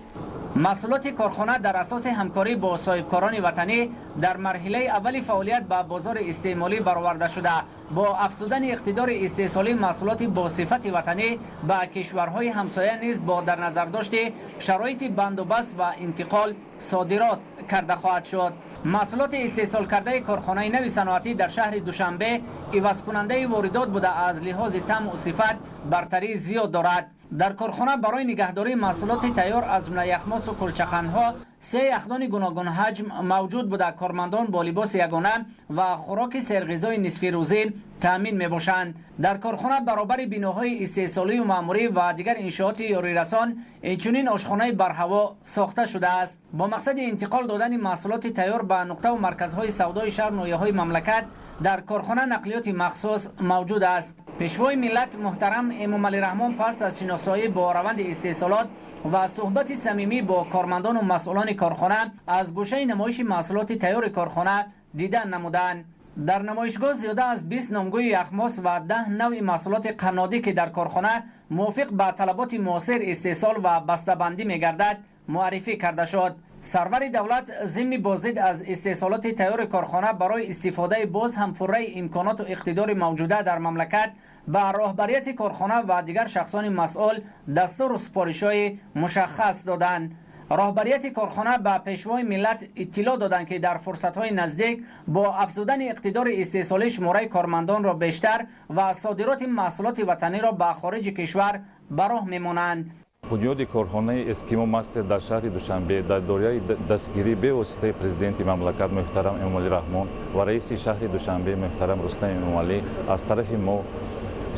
Маҳсулоти корхона дар асоси ҳамкорӣ бо соҳибкорони ватанӣ дар марҳилаи аввали фаъолият ба бозори истеъмолӣ бароварда шуда, бо афзудани иқтидори истеҳсолии маҳсулоти бо сифати ватанӣ ба кишварҳои ҳамсоя низ бо дар назардошти шароити бандубаст ва интиқол содирот карда хоҳад шуд. Маҳсулоти истеҳсолкардаи корхонаи нави саноатӣ дар шаҳри Душанбе ивазкунандаи воридот буда, аз лиҳози таъму сифат бартарии зиёд дорад. Дар корхона барои нигаҳдории маҳсулоти тайёр, аз ҷумла яхмосу кулчақандҳо, се яхдони гуногунҳаҷм мавҷуд буда, кормандон бо либоси ягона ва хӯроки серғизои нисфирӯзӣ таъмин мебошанд. Дар корхона баробари биноҳои истеҳсолию маъмурӣ ва дигар иншооти ёрирасон, инчунин ошхонаи барҳаво сохта шудааст. Бо мақсади интиқол додани маҳсулоти тайёр ба нуқтаву марказҳои савдои шаҳр, ноҳияҳои мамлакат дар корхона нақлиёти махсус мавҷуд аст. Пешвои миллат муҳтарам Эмомалӣ Раҳмон пас аз шиносоӣ бо раванди истеҳсолот ва суҳбати самимӣ бо кормандону масъулони корхона аз гӯшаи намоиши маҳсулоти тайёри корхона дидан намуданд. Дар намоишгоҳ зиёда аз 20 номгӯи яхмос ва 10 навъи маҳсулоти қаннодӣ, ки дар корхона мувофиқ ба талаботи муосир истеҳсол ва бастабандӣ мегардад, муаррифӣ карда шуд. Сарвари давлат зимни боздид аз истеҳсолоти тайёри корхона барои истифодаи боз ҳам пурраи имконоту иқтидори мавҷуда дар мамлакат ба роҳбарияти корхона ва дигар шахсони масъул дастуру супоришҳои мушаххас доданд. Роҳбарияти корхона ба пешвои миллат иттилоъ доданд, ки дар фурсатҳои наздик бо афзудани иқтидори истеҳсолӣ шумораи кормандонро бештар ва содироти маҳсулоти ватаниро ба хориҷи кишвар ба роҳ мемонанд. Бунёди корхонаи Эскимо Мастер дар шаҳри Душанбе дар доираи дастгирии бевоситаи президенти мамлакат муҳтарам Эмомалӣ Раҳмон ва раиси шаҳри Душанбе муҳтарам Рустам Эмомалӣ аз тарафи мо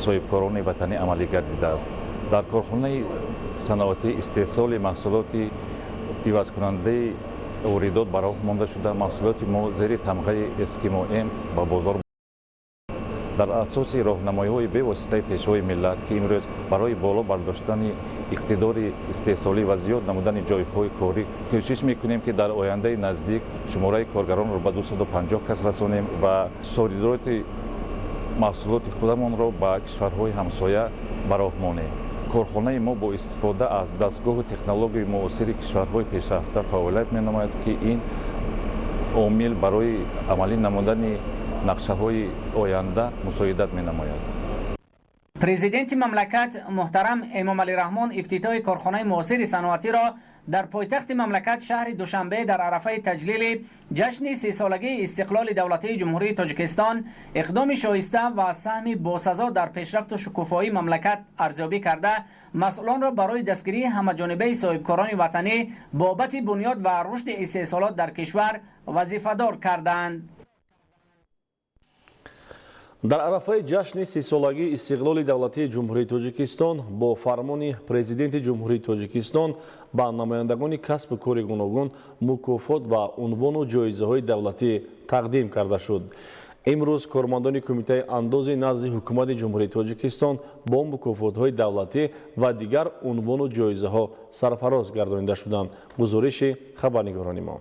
соҳибкорони ватанӣ амалӣ гардидааст. Дар корхонаи саноатӣ истеҳсоли маҳсулоти ивазкунандаи воридот ба роҳ монда шуда, маҳсулоти мо зери тамғаи Эскимо М ба бозор дар асоси роҳнамоиҳои бевоситаи пешвои миллат, ки имрӯз барои боло бардоштани иқтидори истеҳсолӣ ва зиёд намудани ҷойҳои корӣ кӯшиш мекунем, ки дар ояндаи наздик шумораи коргаронро ба 250 кас расонем ва содироти маҳсулоти худамонро ба кишварҳои ҳамсоя ба роҳ монем. Корхонаи мо бо истифода аз дастгоҳу технологияи муосири кишварҳои пешрафта фаъолият менамояд, ки ин омил барои амалӣ намудани нақшаҳои оянда мусоидат менамояд. Президенти мамлакат муҳтарам Эмомалӣ Раҳмон ифтитоҳи корхонаи муосири саноатиро дар пойтахти мамлакат, шаҳри Душанбе, дар арафаи таҷлили ҷашни 30-солагии истиқлоли давлатии Ҷумҳурии Тоҷикистон иқдоми шоиста ва саҳми босазо дар пешрафту шукуфоии мамлакат арзёбӣ карда, масъулонро барои дастгирии ҳамаҷонибаи соҳибкорони ватанӣ бобати бунёд ва рушди истеҳсолот дар кишвар вазифадор карданд. Дар арафаи ҷашни 30-солагии истиқлоли давлатии Ҷумҳурии Тоҷикистон бо фармони Президенти Ҷумҳурии Тоҷикистон ба намояндагони касбу кори гуногун мукофот ва унвону ҷоизаҳои давлатӣ тақдим карда шуд. Имрӯз кормандони Кумитаи андози назди Ҳукумати Ҷумҳурии Тоҷикистон бо мукофотҳои давлатӣ ва дигар унвону ҷоизаҳо сарфароз гардонида шуданд. Гузориши хабарнигорони мо.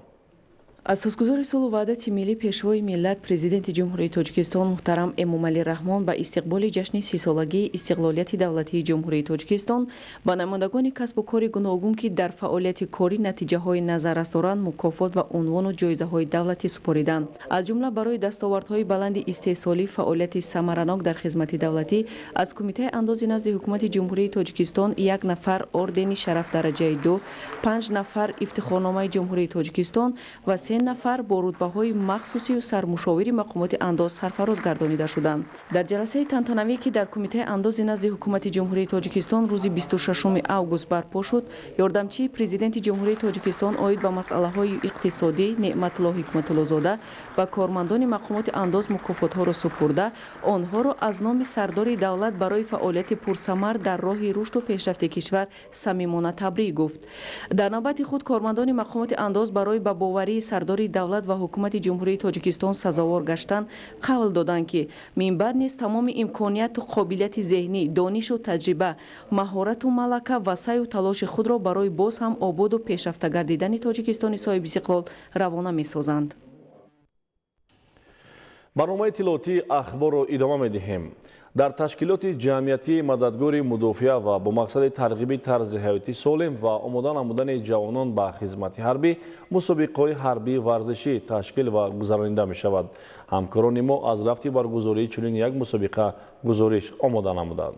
Асосгузори сулҳу ваҳдати миллӣ, пешвои миллат, Президенти Ҷумҳурии Тоҷикистон муҳтарам Эмомалӣ Раҳмон ба истиқболи ҷашни 30-солагии истиқлолияти давлатии Ҷумҳурии Тоҷикистон ба намояндагони касбу кори гуногун, ки дар фаъолияти корӣ натиҷаҳои назаррас доранд, мукофот ва унвону ҷоизаҳои давлатӣ супориданд. Аз ҷумла барои дастовардҳои баланди истеҳсолӣ, фаъолияти самаранок дар хизмати давлатӣ аз Кумитаи андози назди Ҳукумати Ҷумҳурии Тоҷикистон як нафар ордени шараф дараҷаи 2, 5 нафар Ифтихорномаи Ҷумҳурии Тоҷикистон ва 3 нафар бо рутбаҳои махсусию сармушовири мақомоти андоз сарфароз гардонида шуданд. Дар ҷаласаи тантанавӣ, ки дар Кумитаи андози назди Ҳукумати Ҷумҳурии Тоҷикистон рӯзи 26 август барпо шуд, ёрдамчии Президенти Ҷумҳурии Тоҷикистон оид ба масъалаҳои иқтисодӣ Неъматулло Ҳикматуллозода ба кормандони мақомоти андоз мукофотҳоро супурда, онҳоро аз номи сардори давлат барои фаъолияти пурсамар дар роҳи рушду пешрафти кишвар самимона табрик гуфт. Дар навбати худ кормандони мақомоти андоз барои ба боварии сардори давлат ва Ҳукумати Ҷумҳурии Тоҷикистон сазовор гаштан қавл доданд, ки минбаъд низ тамоми имконияту қобилияти зеҳнӣ, донишу таҷриба, маҳорату малака ва саъю талоши худро барои боз ҳам ободу пешрафта гардидани Тоҷикистони соҳибистиқлол равона месозанд. Барномаи иттилоотии ахборро идома медиҳем. Дар ташкилоти ҷамъиятии мададгори мудофиа ва бо мақсади тарғиби тарзи ҳаёти солим ва омода намудани ҷавонон ба хизмати ҳарбӣ мусобиқаҳои ҳарбии варзишӣ ташкил ва гузаронида мешавад. Ҳамкорони мо аз рафти баргузории чунин як мусобиқа гузориш омода намуданд.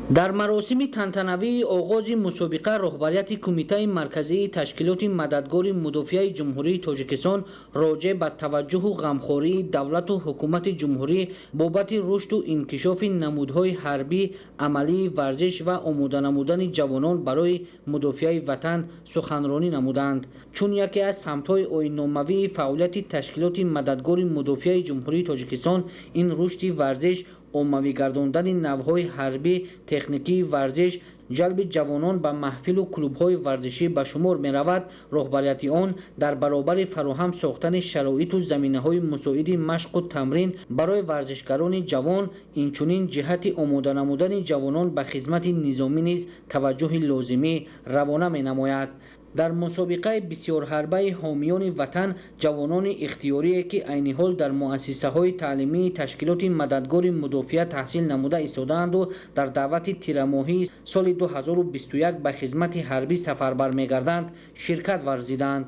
Дар маросими тантанавии оғози мусобиқа роҳбарияти Кумитаи марказии ташкилоти мададгори мудофиаи Ҷумҳурии Тоҷикистон роҷеъ ба таваҷҷуҳу ғамхории давлату ҳукумати ҷумҳурӣ бобати рушду инкишофи намудҳои ҳарбӣ, амалии варзиш ва омода намудани ҷавонон барои мудофиаи ватан суханронӣ намуданд. Чун яке аз самтҳои оинномавии фаъолияти ташкилоти мададгори мудофиаи Ҷумҳурии Тоҷикистон ин рушди варзиш, оммавӣ гардондани навъҳои ҳарбӣ, техникии варзиш, ҷалби ҷавонон ба маҳфилу клубҳои варзишӣ ба шумор меравад, роҳбарияти он дар баробари фароҳам сохтани шароиту заминаҳои мусоиди машқу тамрин барои варзишгарони ҷавон, инчунин ҷиҳати омода намудани ҷавонон ба хизмати низомӣ низ таваҷҷӯҳи лозимӣ равона менамояд. Дар мусобиқаи бисёрҳарбаи ҳомиёни ватан ҷавонони ихтиёрие, ки айни ҳол дар муассисаҳои таълимии ташкилоти мададгори мудофиа таҳсил намуда истодаанду дар даъвати тирамоҳии соли 2021 ба хизмати ҳарбӣ сафарбар мегарданд, ширкат варзиданд.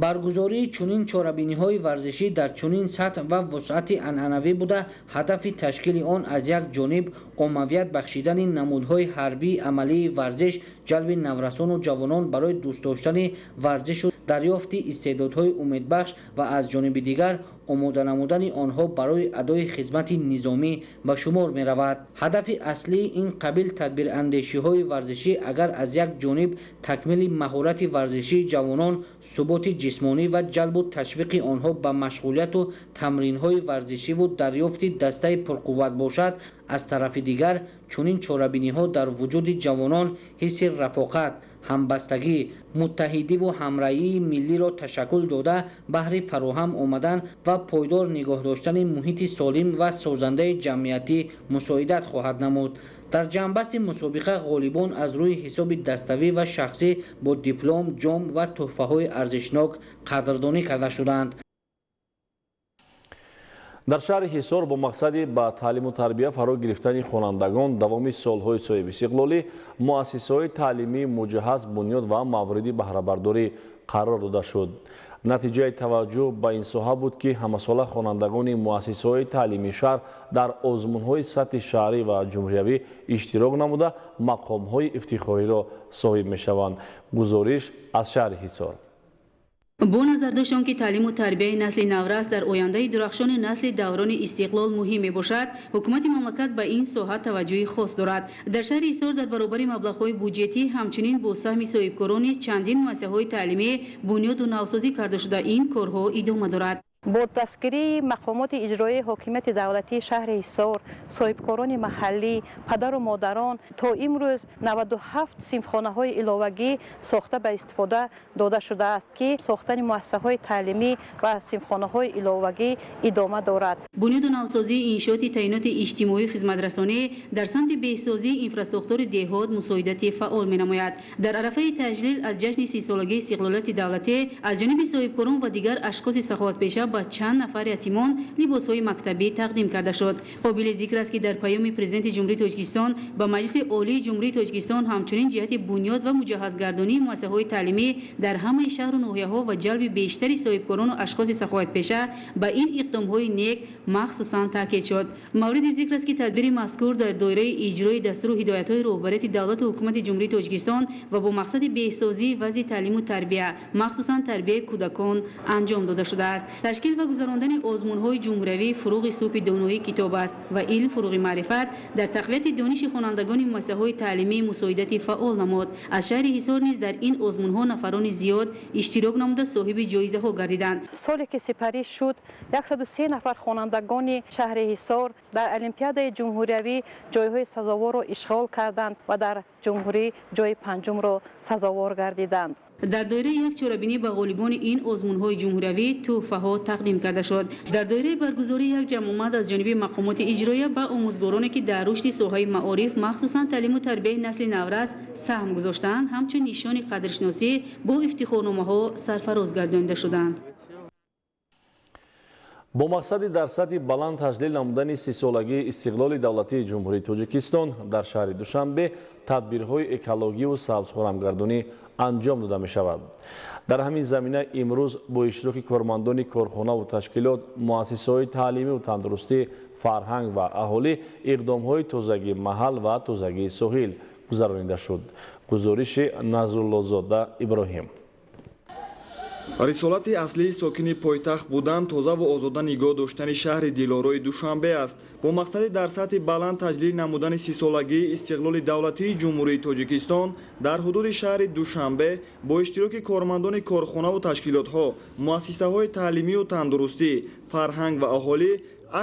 Баргузории чунин чорабиниҳои варзишӣ дар чунин сатҳ ва вусъати анъанавӣ буда, ҳадафи ташкили он аз як ҷониб оммавият бахшидани намудҳои ҳарбии амалии варзиш, ҷалби наврасону ҷавонон барои дӯст доштани варзишу дарёфти истеъдодҳои умедбахш ва аз ҷониби дигар омода намудани онҳо барои адои хизмати низомӣ ба шумор меравад. Ҳадафи аслии ин қабил тадбирандешиҳои варзишӣ агар аз як ҷониб такмили маҳорати варзишии ҷавонон, суботи ҷисмонӣ ва ҷалбу ташвиқи онҳо ба машғулияту тамринҳои варзишиву дарёфти дастаи пурқувват бошад, аз тарафи дигар чунин чорабиниҳо дар вуҷуди ҷавонон ҳисси рафоқат, ҳамбастагӣ, муттаҳидиву ҳамраҳии миллиро ташаккул дода, баҳри фароҳам омадан ва пойдор нигоҳ доштани муҳити солим ва созандаи ҷамъиятӣ мусоидат хоҳад намуд. Дар ҷамъбасти мусобиқа ғолибон аз рӯи ҳисоби даставӣ ва шахсӣ бо диплом, ҷом ва тӯҳфаҳои арзишнок қадрдонӣ карда шуданд. Дар шаҳри Ҳисор бо мақсади ба таълиму тарбия фаро гирифтани хонандагон давоми солҳои соҳибистиқлолӣ муассисаҳои таълимии муҷаҳҳаз бунёд ва мавриди баҳрабардорӣ қарор дода шуд. Натиҷаи таваҷҷӯҳ ба ин соҳа буд, ки ҳамасола хонандагони муассисаҳои таълимии шаҳр дар озмунҳои сатҳи шаҳрӣ ва ҷумҳуриявӣ иштирок намуда, мақомҳои ифтихориро соҳиб мешаванд. Гузориш аз шаҳри Ҳисор. Бо назардошт он ки таълиму тарбияи насли наврас дар ояндаи дурахшони насли даврони истиқлол муҳим мебошад, ҳукумати мамлакат ба ин соҳа таваҷҷӯҳи хос дорад. Дар шаҳри Ҳисор дар баробари маблағҳои буҷетӣ ҳамчунин бо саҳми соҳибкорон низ чандин муассисаҳои таълимӣ бунёду навсозӣ карда шуда, ин корҳо идома дорад. Бо дастгирии мақомоти иҷроии ҳокимияти давлатии шаҳри Ҳисор, соҳибкорони маҳаллӣ, падару модарон то имрӯз 97 синфхонаҳои иловагӣ сохта ба истифода дода шудааст, ки сохтани муассисаҳои таълимӣ ва синфхонаҳои иловагӣ идома дорад. Бунёду навсозии иншооти таъиноти иҷтимоию хизматрасонӣ дар самти беҳсозии инфрасохтори деҳот мусоидати фаъол менамояд. Дар арафаи таҷлил аз ҷашни 30-солагии истиқлолияти давлатӣ аз ҷониби соҳибкорон ва дигар ашхоси саховатпеша ба чанд нафар ятимон либосҳои мактабӣ тақдим карда шуд. Қобили зикр аст, ки дар паёми Президенти Ҷумҳурии Тоҷикистон ба Маҷлиси Олии Ҷумҳурии Тоҷикистон ҳамчунин ҷиҳати бунёд ва муҷаҳҳазгардонии муассисаҳои таълимӣ дар ҳамаи шаҳру ноҳияҳо ва ҷалби бештари соҳибкорону ашхоси саховатпеша ба ин иқдомҳои нек махсусан таъкид шуд. Мавриди зикр аст, ки тадбири мазкур дар доираи иҷрои дастуру ҳидоятҳои роҳбарияти давлату ҳукумати Ҷумҳурии Тоҷикистон ва бо мақсади беҳсозии вазъи таълиму тарбия, махсусан тарбияи кӯдакон анҷом дода шудааст. Ташкил ва гузарондани озмунҳои ҷумҳуриявӣ фуруғи субҳи доноӣ китоб аст ва илм фуруғи маърифат дар тақвияти дониши хонандагони муассисаҳои таълимӣ мусоидати фаъол намуд. Аз шаҳри Ҳисор низ дар ин озмунҳо нафарони зиёд иштирок намуда соҳиби ҷоизаҳо гардиданд. Соле ки сипарӣ шуд, 103 нафар хонандагони шаҳри Ҳисор дар Олимпиадаи ҷумҳуриявӣ ҷойҳои сазоворро ишғол карданд ва дар ҷумҳурӣ ҷойи панҷумро сазовор гардиданд. Дар доираи як чорабинӣ ба ғолибони ин озмунҳои ҷумҳуриявӣ тӯҳфаҳо тақдим карда шуд. Дар доираи баргузории як ҷамъомад аз ҷониби мақомоти иҷроия ба омӯзгороне, ки дар рушди соҳаи маориф, махсусан таълиму тарбияи насли наврас саҳм гузоштаанд, ҳамчун нишони қадршиносӣ бо ифтихорномаҳо сарфароз гардонида шуданд. Бо мақсади дар сатҳи баланд таҷлил намудани 30-солагии истиқлоли давлатии Ҷумҳурии Тоҷикистон дар шаҳри Душанбе тадбирҳои экологиву сабзхорамгардонӣ анҷом дода мешавад. Дар ҳамин замина имрӯз бо иштироки кормандони корхонаву ташкилот, муассисаҳои таълимиву тандурустӣ, фарҳанг ва аҳолӣ иқдомҳои тозагии маҳал ва тозагии соҳил гузаронида шуд. Гузориши Назруллозода Иброҳим. Рисолати аслии сокини пойтахт будан тозаву озода нигоҳ доштани шаҳри дилорои Душанбе аст. Бо мақсади дар сатҳи баланд таҷлил намудани 30-солагии истиқлоли давлатии Ҷумҳурии Тоҷикистон дар ҳудуди шаҳри Душанбе бо иштироки кормандони корхонаву ташкилотҳо, муассисаҳои таълимию тандурустӣ, фарҳанг ва аҳолӣ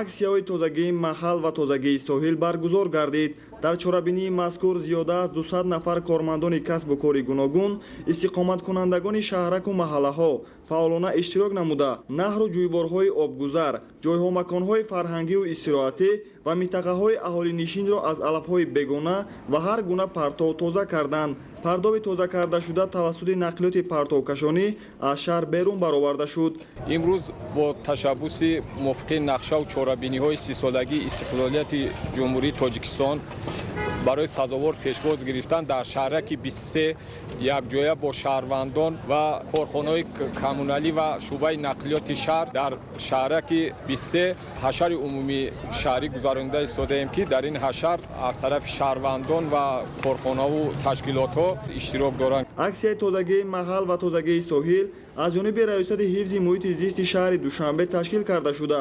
аксияҳои тозагии маҳал ва тозагии соҳил баргузор гардид. Дар чорабинии мазкур зиёда аз 200 нафар кормандони касбу кори гуногун, истиқоматкунандагони шаҳраку маҳаллаҳо фаъолона иштирок намуда, наҳру ҷӯйборҳои обгузар, ҷойҳомаконҳои фарҳангию истироҳатӣ ва минтақаҳои аҳолинишинро аз алафҳои бегона ва ҳар гуна партов тоза карданд. Партови тоза кардашуда тавассути нақлиёти партовкашонӣ аз шаҳр берун бароварда шуд. Имрӯз бо ташаббуси мувофиқи нақшаву чорабиниҳои 30-солагии истиқлолияти Ҷумҳурии Тоҷикистон барои сазовор пешвоз гирифтан дар шаҳраки 23 якҷоя бо шаҳрвандон ва корхонаҳои коммуналӣ ва шӯъбаи нақлиёти шаҳр дар шаҳраки 23 ҳашари умумии шаҳрӣ гузаронида истодаем, ки дар ин ҳашар аз тарафи шаҳрвандон ва корхонаву ташкилотҳо иштирок доранд. Аксияи тозагии маҳал ва тозагии соҳил аз ҷониби Раёсати ҳифзи муҳити зисти шаҳри Душанбе ташкил карда шуда,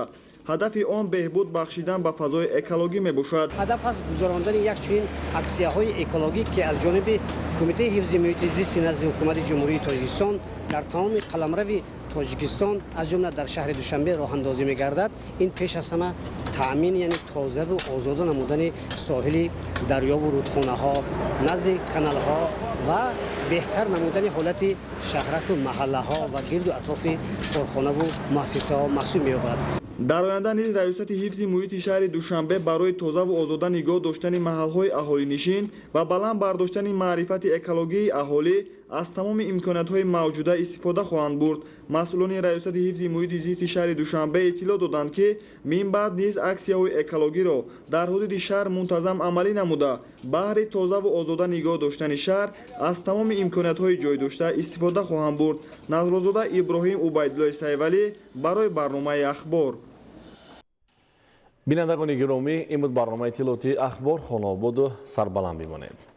ҳадафи он беҳбуд бахшидан ба фазои экологӣ мебошад. Ҳадаф аз гузарондани як чунин аксияҳои экологӣ, ки аз ҷониби Кумитаи ҳифзи муҳити зисти назди Ҳукумати Ҷумҳурии Тоҷикистон дар тамоми қаламрави Тоҷикистон, аз ҷумла дар шаҳри Душанбе роҳандозӣ мегардад, ин пеш аз ҳама таъмин, яъне тозаву озода намудани соҳили дарёву рудхонаҳо, назди каналҳо ва беҳтар намудани ҳолати шаҳраку маҳаллаҳо ва гирду атрофи корхонаву муассисаҳо маҳсуб меёбад. Дар оянда низ Раёсати ҳифзи муҳити шаҳри Душанбе барои тозаву озода нигоҳ доштани маҳалҳои аҳолинишин ва баланд бардоштани маърифати экологии аҳолӣ аз тамоми имкониятҳои мавҷуда истифода хоҳанд бурд. Масъулони Раёсати ҳифзи муҳити зисти шаҳри Душанбе иттилоъ доданд, ки мин баъд низ аксияҳои экологиро дар ҳудуди шаҳр мунтазам амалӣ намуда, баҳри тозаву озода нигоҳ доштани шаҳр аз тамоми имкониятҳои ҷойдошта истифода хоҳанд бурд. Назруллозода Иброҳим, Убайдуллои Сайвалӣ барои барномаи Ахбор. Бинандагони гиромӣ, ин буд барномаи иттилоотии Ахбор. Хонаободу сарбаланд бимонед.